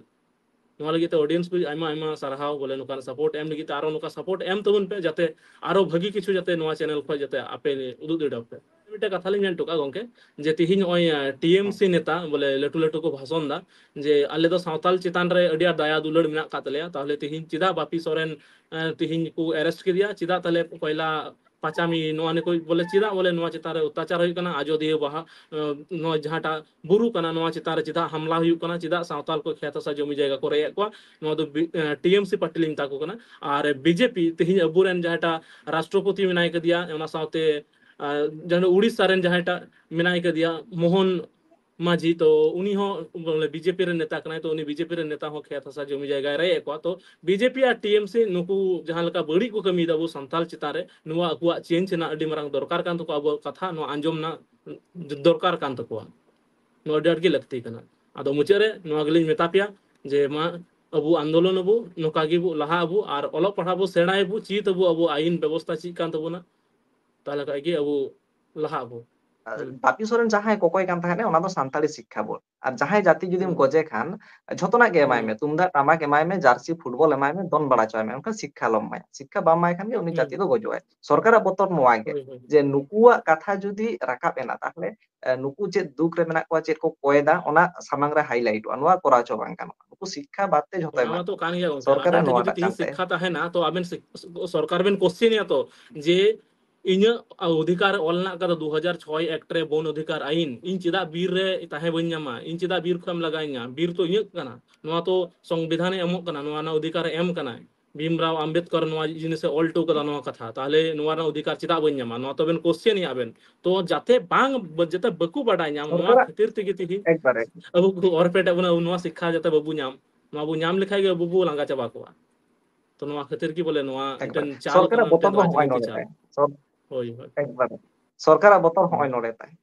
ᱱᱚᱣᱟ ᱞᱟᱹᱜᱤᱫ ᱛᱮ ᱚᱰᱤᱭᱮᱱᱥ ᱠᱚ ᱟᱭᱢᱟ ᱟᱭᱢᱟ ᱥᱟᱨᱦᱟᱣ, ᱵᱚᱞᱮ ᱱᱚᱝᱠᱟᱱ ᱥᱟᱯᱳᱨᱴ ᱮᱢ ᱞᱟᱹᱜᱤᱫ ᱛᱮ᱾ ᱟᱨᱚ ᱱᱚᱝᱠᱟ ᱥᱟᱯᱳᱨᱴ ᱮᱢ ᱛᱟᱵᱚᱱ ᱯᱮ, ᱡᱟᱛᱮ ᱟᱨᱚ ᱵᱷᱟᱹᱜᱤ ᱠᱤᱪᱷᱩ ᱡᱟᱛᱮ ᱱᱚᱣᱟ ᱪᱮᱱᱮᱞ ᱠᱷᱚᱱ ᱡᱟᱛᱮ ᱟᱯᱮ ᱩᱫᱩᱜ ᱫᱟᱲᱮᱭᱟᱜ ᱯᱮ᱾ ᱢᱤᱫᱴᱮᱱ ᱠᱟᱛᱷᱟ ᱞᱤᱧ ᱢᱮᱱ ᱦᱚᱴᱚ ᱠᱟᱜᱼᱟ ᱜᱚᱝᱠᱮ, ᱡᱮ ᱛᱤᱦᱤᱧ ᱱᱚᱜᱼᱚᱭ ᱴᱤ ᱮᱢ ᱥᱤ ᱱᱮᱛᱟ ᱵᱚᱞᱮ ᱞᱟᱹᱴᱩ ᱞᱟᱹᱴᱩ ᱠᱚ ᱵᱷᱟᱥᱚᱱ ᱫᱟ ᱡᱮ ᱟᱞᱮ ᱫᱚ ᱥᱟᱶᱛᱟᱞ ᱪᱮᱛᱟᱱ ᱨᱮ ᱟᱹᱰᱤ ᱟᱸᱴ ᱫᱟᱭᱟ ᱫᱩᱞᱟᱹᱲ ᱢᱮᱱᱟᱜ ᱟᱠᱟᱫ ᱛᱟᱞᱮᱭᱟ, ᱛᱟᱦᱚᱞᱮ ᱛᱤᱦᱤᱧ ᱪᱮᱫᱟᱜ ᱵᱟᱯᱤ ᱥᱚᱨᱮᱱ, ᱮ, ᱛᱤᱦᱤᱧ ᱠᱚ ᱮᱨᱮᱥᱴ ᱠᱮᱫᱮᱭᱟ? ᱪᱮᱫᱟᱜ ᱛᱟᱦᱚᱞᱮ ᱠᱚᱭᱞᱟ ᱯᱟᱪᱟᱢᱤ ᱱᱚᱣᱟ ᱱᱤᱭᱟᱹ ᱠᱚ ᱵᱚᱞᱮ ᱪᱮᱫᱟᱜ ᱵᱚᱞᱮ ᱱᱚᱣᱟ ᱪᱮᱛᱟᱱ ᱨᱮ ᱚᱛᱛᱟᱪᱟᱨ ᱦᱩᱭᱩᱜ ᱠᱟᱱᱟ? ᱟᱡᱚᱫᱤᱭᱟᱹ ᱵᱟᱦᱟ, ᱮ, ᱱᱚᱣᱟ ᱡᱟᱦᱟᱸᱴᱟᱜ ᱵᱩᱨᱩ ᱠᱟᱱᱟ, ᱱᱚᱣᱟ ᱪᱮᱛᱟᱱ ᱨᱮ ᱪᱮᱫᱟᱜ ᱦᱟᱢᱞᱟ ᱦᱩᱭᱩᱜ ᱠᱟᱱᱟ? ᱪᱮᱫᱟᱜ ᱥᱟᱶᱛᱟᱞ ᱠᱚ ᱠᱷᱮᱛ ᱦᱟᱥᱟ ᱡᱚᱢᱤ ᱡᱟᱭᱜᱟ ᱠᱚ ᱨᱮᱡ ᱮᱫ ᱠᱚᱣᱟ? ᱱᱚᱣᱟ ᱫᱚ ᱵᱤ-, ᱮ, ᱴᱤ ᱮᱢ ᱥᱤ ᱯᱟᱨᱴᱤ ᱞᱤᱧ ᱢᱮᱛᱟ ᱠᱚ ᱠᱟᱱᱟ᱾ ᱟᱨ ᱵᱤ ᱡᱮ ᱯᱤ ᱛᱤᱦᱤᱧ ᱟᱵᱚᱨᱮᱱ ᱡᱟᱦᱟᱸᱴᱟᱜ ᱨᱟᱥᱴᱨᱚᱯᱚᱛᱤ ᱢᱮᱱᱟᱭ ᱠᱟᱫᱮᱭᱟ, ᱚᱱᱟ ᱥᱟᱶᱛᱮ, ᱟ, ᱡᱟᱦᱟᱸ ᱩᱲᱤᱥᱥᱟ ᱨᱮᱱ ᱡᱟᱦᱟᱸᱭᱴᱟᱜ ᱢᱮᱱᱟᱭ ᱠᱟᱫᱮᱭᱟ ᱢᱳᱦᱚᱱ ᱢᱟᱹᱡᱷᱤ, ᱛᱚ ᱩᱱᱤ ᱦᱚᱸ ᱵᱚᱞᱮ ᱵᱤ ᱡᱮ ᱯᱤ ᱨᱮᱱ ᱱᱮᱛᱟ ᱠᱟᱱᱟᱭ, ᱛᱚ ᱩᱱᱤ ᱵᱤ ᱡᱮ ᱯᱤ ᱨᱮᱱ ᱱᱮᱛᱟ ᱦᱚᱸ ᱠᱷᱮᱛ ᱦᱟᱥᱟ ᱡᱚᱢᱤ ᱡᱟᱭᱜᱟᱭ ᱨᱮᱡ ᱮᱫ ᱠᱚᱣᱟ᱾ ᱛᱚ B J P R T M ᱥᱤ ᱱᱩᱠᱩ ᱡᱟᱦᱟᱸ ᱞᱮᱠᱟ ᱵᱟᱹᱲᱤᱡ ᱠᱚ ᱠᱟᱹᱢᱤᱭᱮᱫᱟ ᱟᱵᱚ ᱥᱟᱱᱛᱟᱞ ᱪᱮᱛᱟᱱ ᱨᱮ, ᱱᱚᱣᱟ ᱟᱠᱚᱣᱟᱜ ᱪᱮᱧᱡᱽ ᱨᱮᱱᱟᱜ ᱟᱹᱰᱤ ᱢᱟᱨᱟᱝ ᱫᱚᱨᱠᱟᱨ ᱠᱟᱱ ᱛᱟᱠᱚᱣᱟ, ᱟᱵᱚᱣᱟᱜ ᱠᱟᱛᱷᱟ ᱱᱚᱣᱟ ᱟᱸᱡᱚᱢ ᱨᱮᱱᱟᱜ ᱫᱚᱨᱠᱟᱨ ᱠᱟᱱ ᱛᱟᱠᱚᱣᱟ, ᱱᱚᱣᱟ ᱟᱹᱰᱤ ᱟᱸᱴ ᱜᱮ ᱞᱟᱹᱠᱛᱤ ᱠᱟᱱᱟ᱾ ᱟᱫᱚ ᱢᱩᱪᱟᱹᱫ ᱨᱮ ᱱᱚᱣᱟ ᱜᱮᱞᱤᱧ ᱢᱮᱛᱟ ᱯᱮᱭᱟ ᱡᱮ ᱢᱟ ᱟᱵᱚ ᱟᱱᱫᱳᱞᱚᱱ ᱟᱵᱚ, ᱱᱚᱝᱠᱟ ᱜᱮᱵᱚ ᱞᱟᱦᱟᱜ ᱟᱵᱚ ᱟᱨ ᱚᱞᱚᱜ ᱯᱟᱲᱦᱟᱜ ᱵᱚ ᱥᱮᱬᱟᱭᱟᱵᱚ, ᱪᱮᱫ ᱟᱵᱚ, ᱟᱵᱚ ᱟᱭᱤᱱ ᱵᱮᱵᱚᱥᱛᱷᱟ ᱪᱮᱫ ᱠᱟᱱ ᱛᱟᱵᱚᱱᱟ, ᱛᱟᱦᱞᱮ ᱠᱷᱟᱡ ᱜᱮ ᱟᱵᱚ ᱞᱟᱦᱟᱜ ᱟᱵᱚ᱾ ᱟᱨ ᱦᱩᱸ᱾ ᱵᱟᱯᱤ ᱥᱚᱨᱮᱱ ᱡᱟᱦᱟᱸᱭ ᱠᱚᱠᱚᱭ ᱠᱟᱱ ᱛᱟᱦᱮᱸᱱᱟ, ᱚᱱᱟ ᱫᱚ ᱥᱟᱱᱛᱟᱲᱤ ᱥᱤᱠᱠᱷᱟ ᱵᱳᱨᱰ᱾ ᱟᱨ ᱡᱟᱦᱟᱸᱭ ᱡᱟᱹᱛᱤ ᱡᱩᱫᱤᱢ ᱦᱩᱸ᱾ ᱜᱚᱡᱮ ᱠᱷᱟᱱ, ᱡᱷᱚᱛᱚᱱᱟᱜ ᱜᱮ ᱮᱢᱟᱭ ᱦᱩᱸ᱾ ᱢᱮ, ᱛᱩᱢᱫᱟᱜ ᱴᱟᱢᱟᱠ ᱮᱢᱟᱭ ᱢᱮ, ᱡᱟᱹᱨᱥᱤ ᱯᱷᱩᱴᱵᱚᱞ ᱮᱢᱟᱭ ᱢᱮ, ᱫᱚᱱ ᱵᱟᱲᱟ ᱦᱚᱪᱚᱭ ᱢᱮ, ᱚᱱᱠᱟ ᱥᱤᱠᱠᱷᱟ ᱟᱞᱚᱢ ᱮᱢᱟᱭᱟ᱾ ᱥᱤᱠᱠᱷᱟ ᱵᱟᱢ ᱮᱢᱟᱭ ᱠᱷᱟᱱ ᱜᱮ ᱩᱱᱤ ᱦᱩᱸ᱾ ᱡᱟᱹᱛᱤ ᱫᱚ ᱜᱚᱡᱚᱜᱼᱟᱭ᱾ ᱥᱚᱨᱠᱟᱨᱟᱜ ᱵᱚᱛᱚᱨ ᱱᱚᱣᱟ ᱜᱮ, ᱦᱳᱭ, ᱦᱳᱭ᱾ ᱡᱮ ᱱᱩᱠᱩᱣᱟᱜ ᱠᱟᱛᱷᱟ ᱡᱩᱫᱤ ᱨᱟᱠᱟᱵ ᱮᱱᱟ, ᱛᱟᱦᱞᱮ, ᱮ, ᱱᱩᱠᱩ ᱪᱮᱫ ᱫᱩᱠ ᱨᱮ ᱢᱮᱱᱟᱜ ᱠᱚᱣᱟ, ᱪᱮᱫ ᱠᱚ ᱠᱚᱭᱮᱫᱟ, ᱚᱱᱟ ᱥᱟᱢᱟᱝ ᱨᱮ ᱦᱟᱭᱞᱟᱭᱤᱴᱚᱜᱼᱟ᱾ ᱱᱚᱣᱟ ᱠᱚᱨᱟᱣ ᱦᱚᱪᱚ ᱵᱟᱝ ᱜᱟᱱᱚᱜᱼᱟ᱾ ᱱᱩᱠᱩ ᱥᱤᱠᱠᱷᱟ ᱵᱟᱫ ᱛᱮ ᱡᱷᱚᱛᱚ ᱚᱱᱟ ᱮᱢᱟ ᱢᱟᱛᱚ ᱠᱚ᱾ ᱠᱟᱱ ᱜᱮᱭᱟ ᱜᱚᱝᱠᱮ᱾ ᱥᱚᱨᱠᱟᱨᱟᱜ ᱟᱵᱮᱱ ᱴᱷᱮᱱ ᱱᱚᱣᱟ ᱡᱩᱫᱤ ᱴᱟᱜ ᱛᱤᱦᱤᱧ ᱠᱟᱱ ᱛᱟᱭᱟ᱾ ᱥᱤᱠᱠᱷᱟ ᱛᱟᱦᱮᱱᱟ, ᱛᱚ ᱟᱵᱮᱱ ᱥᱤᱠ-, ᱥᱚᱨᱠᱟᱨ ᱵᱮᱱ ᱠᱚᱥᱪᱮᱱᱮᱭᱟ ᱛᱚ, ᱡᱮ ᱤᱧᱟᱹᱜ ᱚᱫᱷᱤᱠᱟᱨ ᱚᱞ ᱦᱮᱱᱟᱜ ᱟᱠᱟᱫᱟ ᱫᱩ ᱦᱟᱡᱟᱨ ᱪᱷᱚᱭ ᱮᱠᱴ ᱨᱮ, ᱵᱚᱱ ᱚᱫᱷᱤᱠᱟᱨ ᱟᱭᱤᱱ, ᱤᱧ ᱪᱮᱫᱟᱜ ᱵᱤᱨ ᱨᱮ ᱛᱟᱦᱮᱸ ᱵᱟᱹᱧ ᱧᱟᱢᱟ? ᱤᱧ ᱪᱮᱫᱟᱜ ᱵᱤᱨ ᱠᱷᱚᱱ ᱮᱢ ᱞᱟᱜᱟᱧᱟ? ᱵᱤᱨ ᱛᱚ ᱤᱧᱟᱹᱜ ᱠᱟᱱᱟ, ᱱᱚᱣᱟ ᱛᱚ ᱥᱚᱝᱵᱤᱫᱷᱟᱱᱮ ᱮᱢᱚᱜ ᱠᱟᱱᱟ, ᱱᱚᱣᱟ ᱨᱮᱱᱟᱜ ᱚᱫᱷᱤᱠᱟᱨᱮ ᱮᱢ ᱠᱟᱱᱟᱭ᱾ ᱵᱷᱤᱢᱨᱟᱣ ᱟᱢᱵᱮᱫᱠᱚᱨ ᱱᱚᱣᱟ ᱡᱤᱱᱤᱥᱮ ᱚᱞ ᱦᱚᱴᱚ ᱠᱟᱫᱟ ᱱᱚᱣᱟ ᱠᱟᱛᱷᱟ, ᱛᱟᱦᱚᱞᱮ ᱱᱚᱣᱟ ᱨᱮᱱᱟᱜ ᱚᱫᱷᱤᱠᱟᱨ ᱪᱮᱫᱟᱜ ᱵᱟᱹᱧ ᱧᱟᱢᱟ? ᱱᱚᱣᱟ ᱛᱚᱵᱮᱱ ᱠᱚᱥᱪᱮᱱ ᱮᱜᱼᱟ ᱵᱮᱱ᱾ ᱛᱚ ᱡᱟᱛᱮ ᱵᱟᱝ, ᱡᱟᱛᱮ ᱵᱟᱠᱚ ᱵᱟᱰᱟᱭ ᱧᱟᱢ, ᱱᱚᱣᱟ ᱥᱚᱨᱠᱟᱨᱟᱜ ᱠᱷᱟᱹᱛᱤᱨ ᱛᱮᱜᱮ ᱛᱮᱦᱮᱧ ᱮᱠᱵᱟᱨᱮ᱾ ᱟᱵᱚ ᱠᱚ ᱚᱨ ᱯᱮᱴ ᱮᱫ ᱵᱚᱱᱟ, ᱱᱚᱣᱟ ᱥᱤᱠᱠᱷᱟ ᱡᱟᱛᱮ ᱵᱟᱵᱚ ᱧᱟᱢ, ᱱᱚᱣᱟ ᱵᱚ ᱧᱟᱢ ᱞᱮᱠᱷᱟᱡ ᱜᱮ ᱟᱵᱚ ᱵᱚ ᱞᱟᱸᱜᱟ ᱪᱟᱵᱟ ᱠᱚᱜᱼᱟ᱾ ᱛᱚ ᱱᱚᱣᱟ ᱠᱷᱟᱹᱛᱤᱨ ᱜᱮ ᱵᱚᱞᱮ ᱱᱚᱣᱟ ᱮᱠᱵᱟᱨᱮ᱾ ᱢᱤᱫᱴᱮᱱ ᱪᱟᱞ ᱥᱚᱨᱠᱟᱨᱟᱜ ᱠᱟᱱᱟ, ᱵᱚᱛᱚᱨ ᱢᱤᱫᱴᱮᱱ ᱫᱚ ᱦᱚᱸᱜᱼᱚᱭ ᱨᱟᱡᱽᱱᱤᱛᱤ ᱱᱚᱰᱮ ᱪᱟᱞ᱾ ᱛᱟᱭ᱾ ᱥᱚᱨ-, ᱦᱳᱭ, ᱦᱳᱭ᱾ ᱮᱠᱵᱟᱨᱮ᱾ ᱥᱚᱨᱠᱟᱨᱟᱜ ᱵᱚᱛᱚᱨ ᱦᱚᱸᱜᱼᱚᱭ ᱱᱚᱰᱮ ᱛᱟᱭ᱾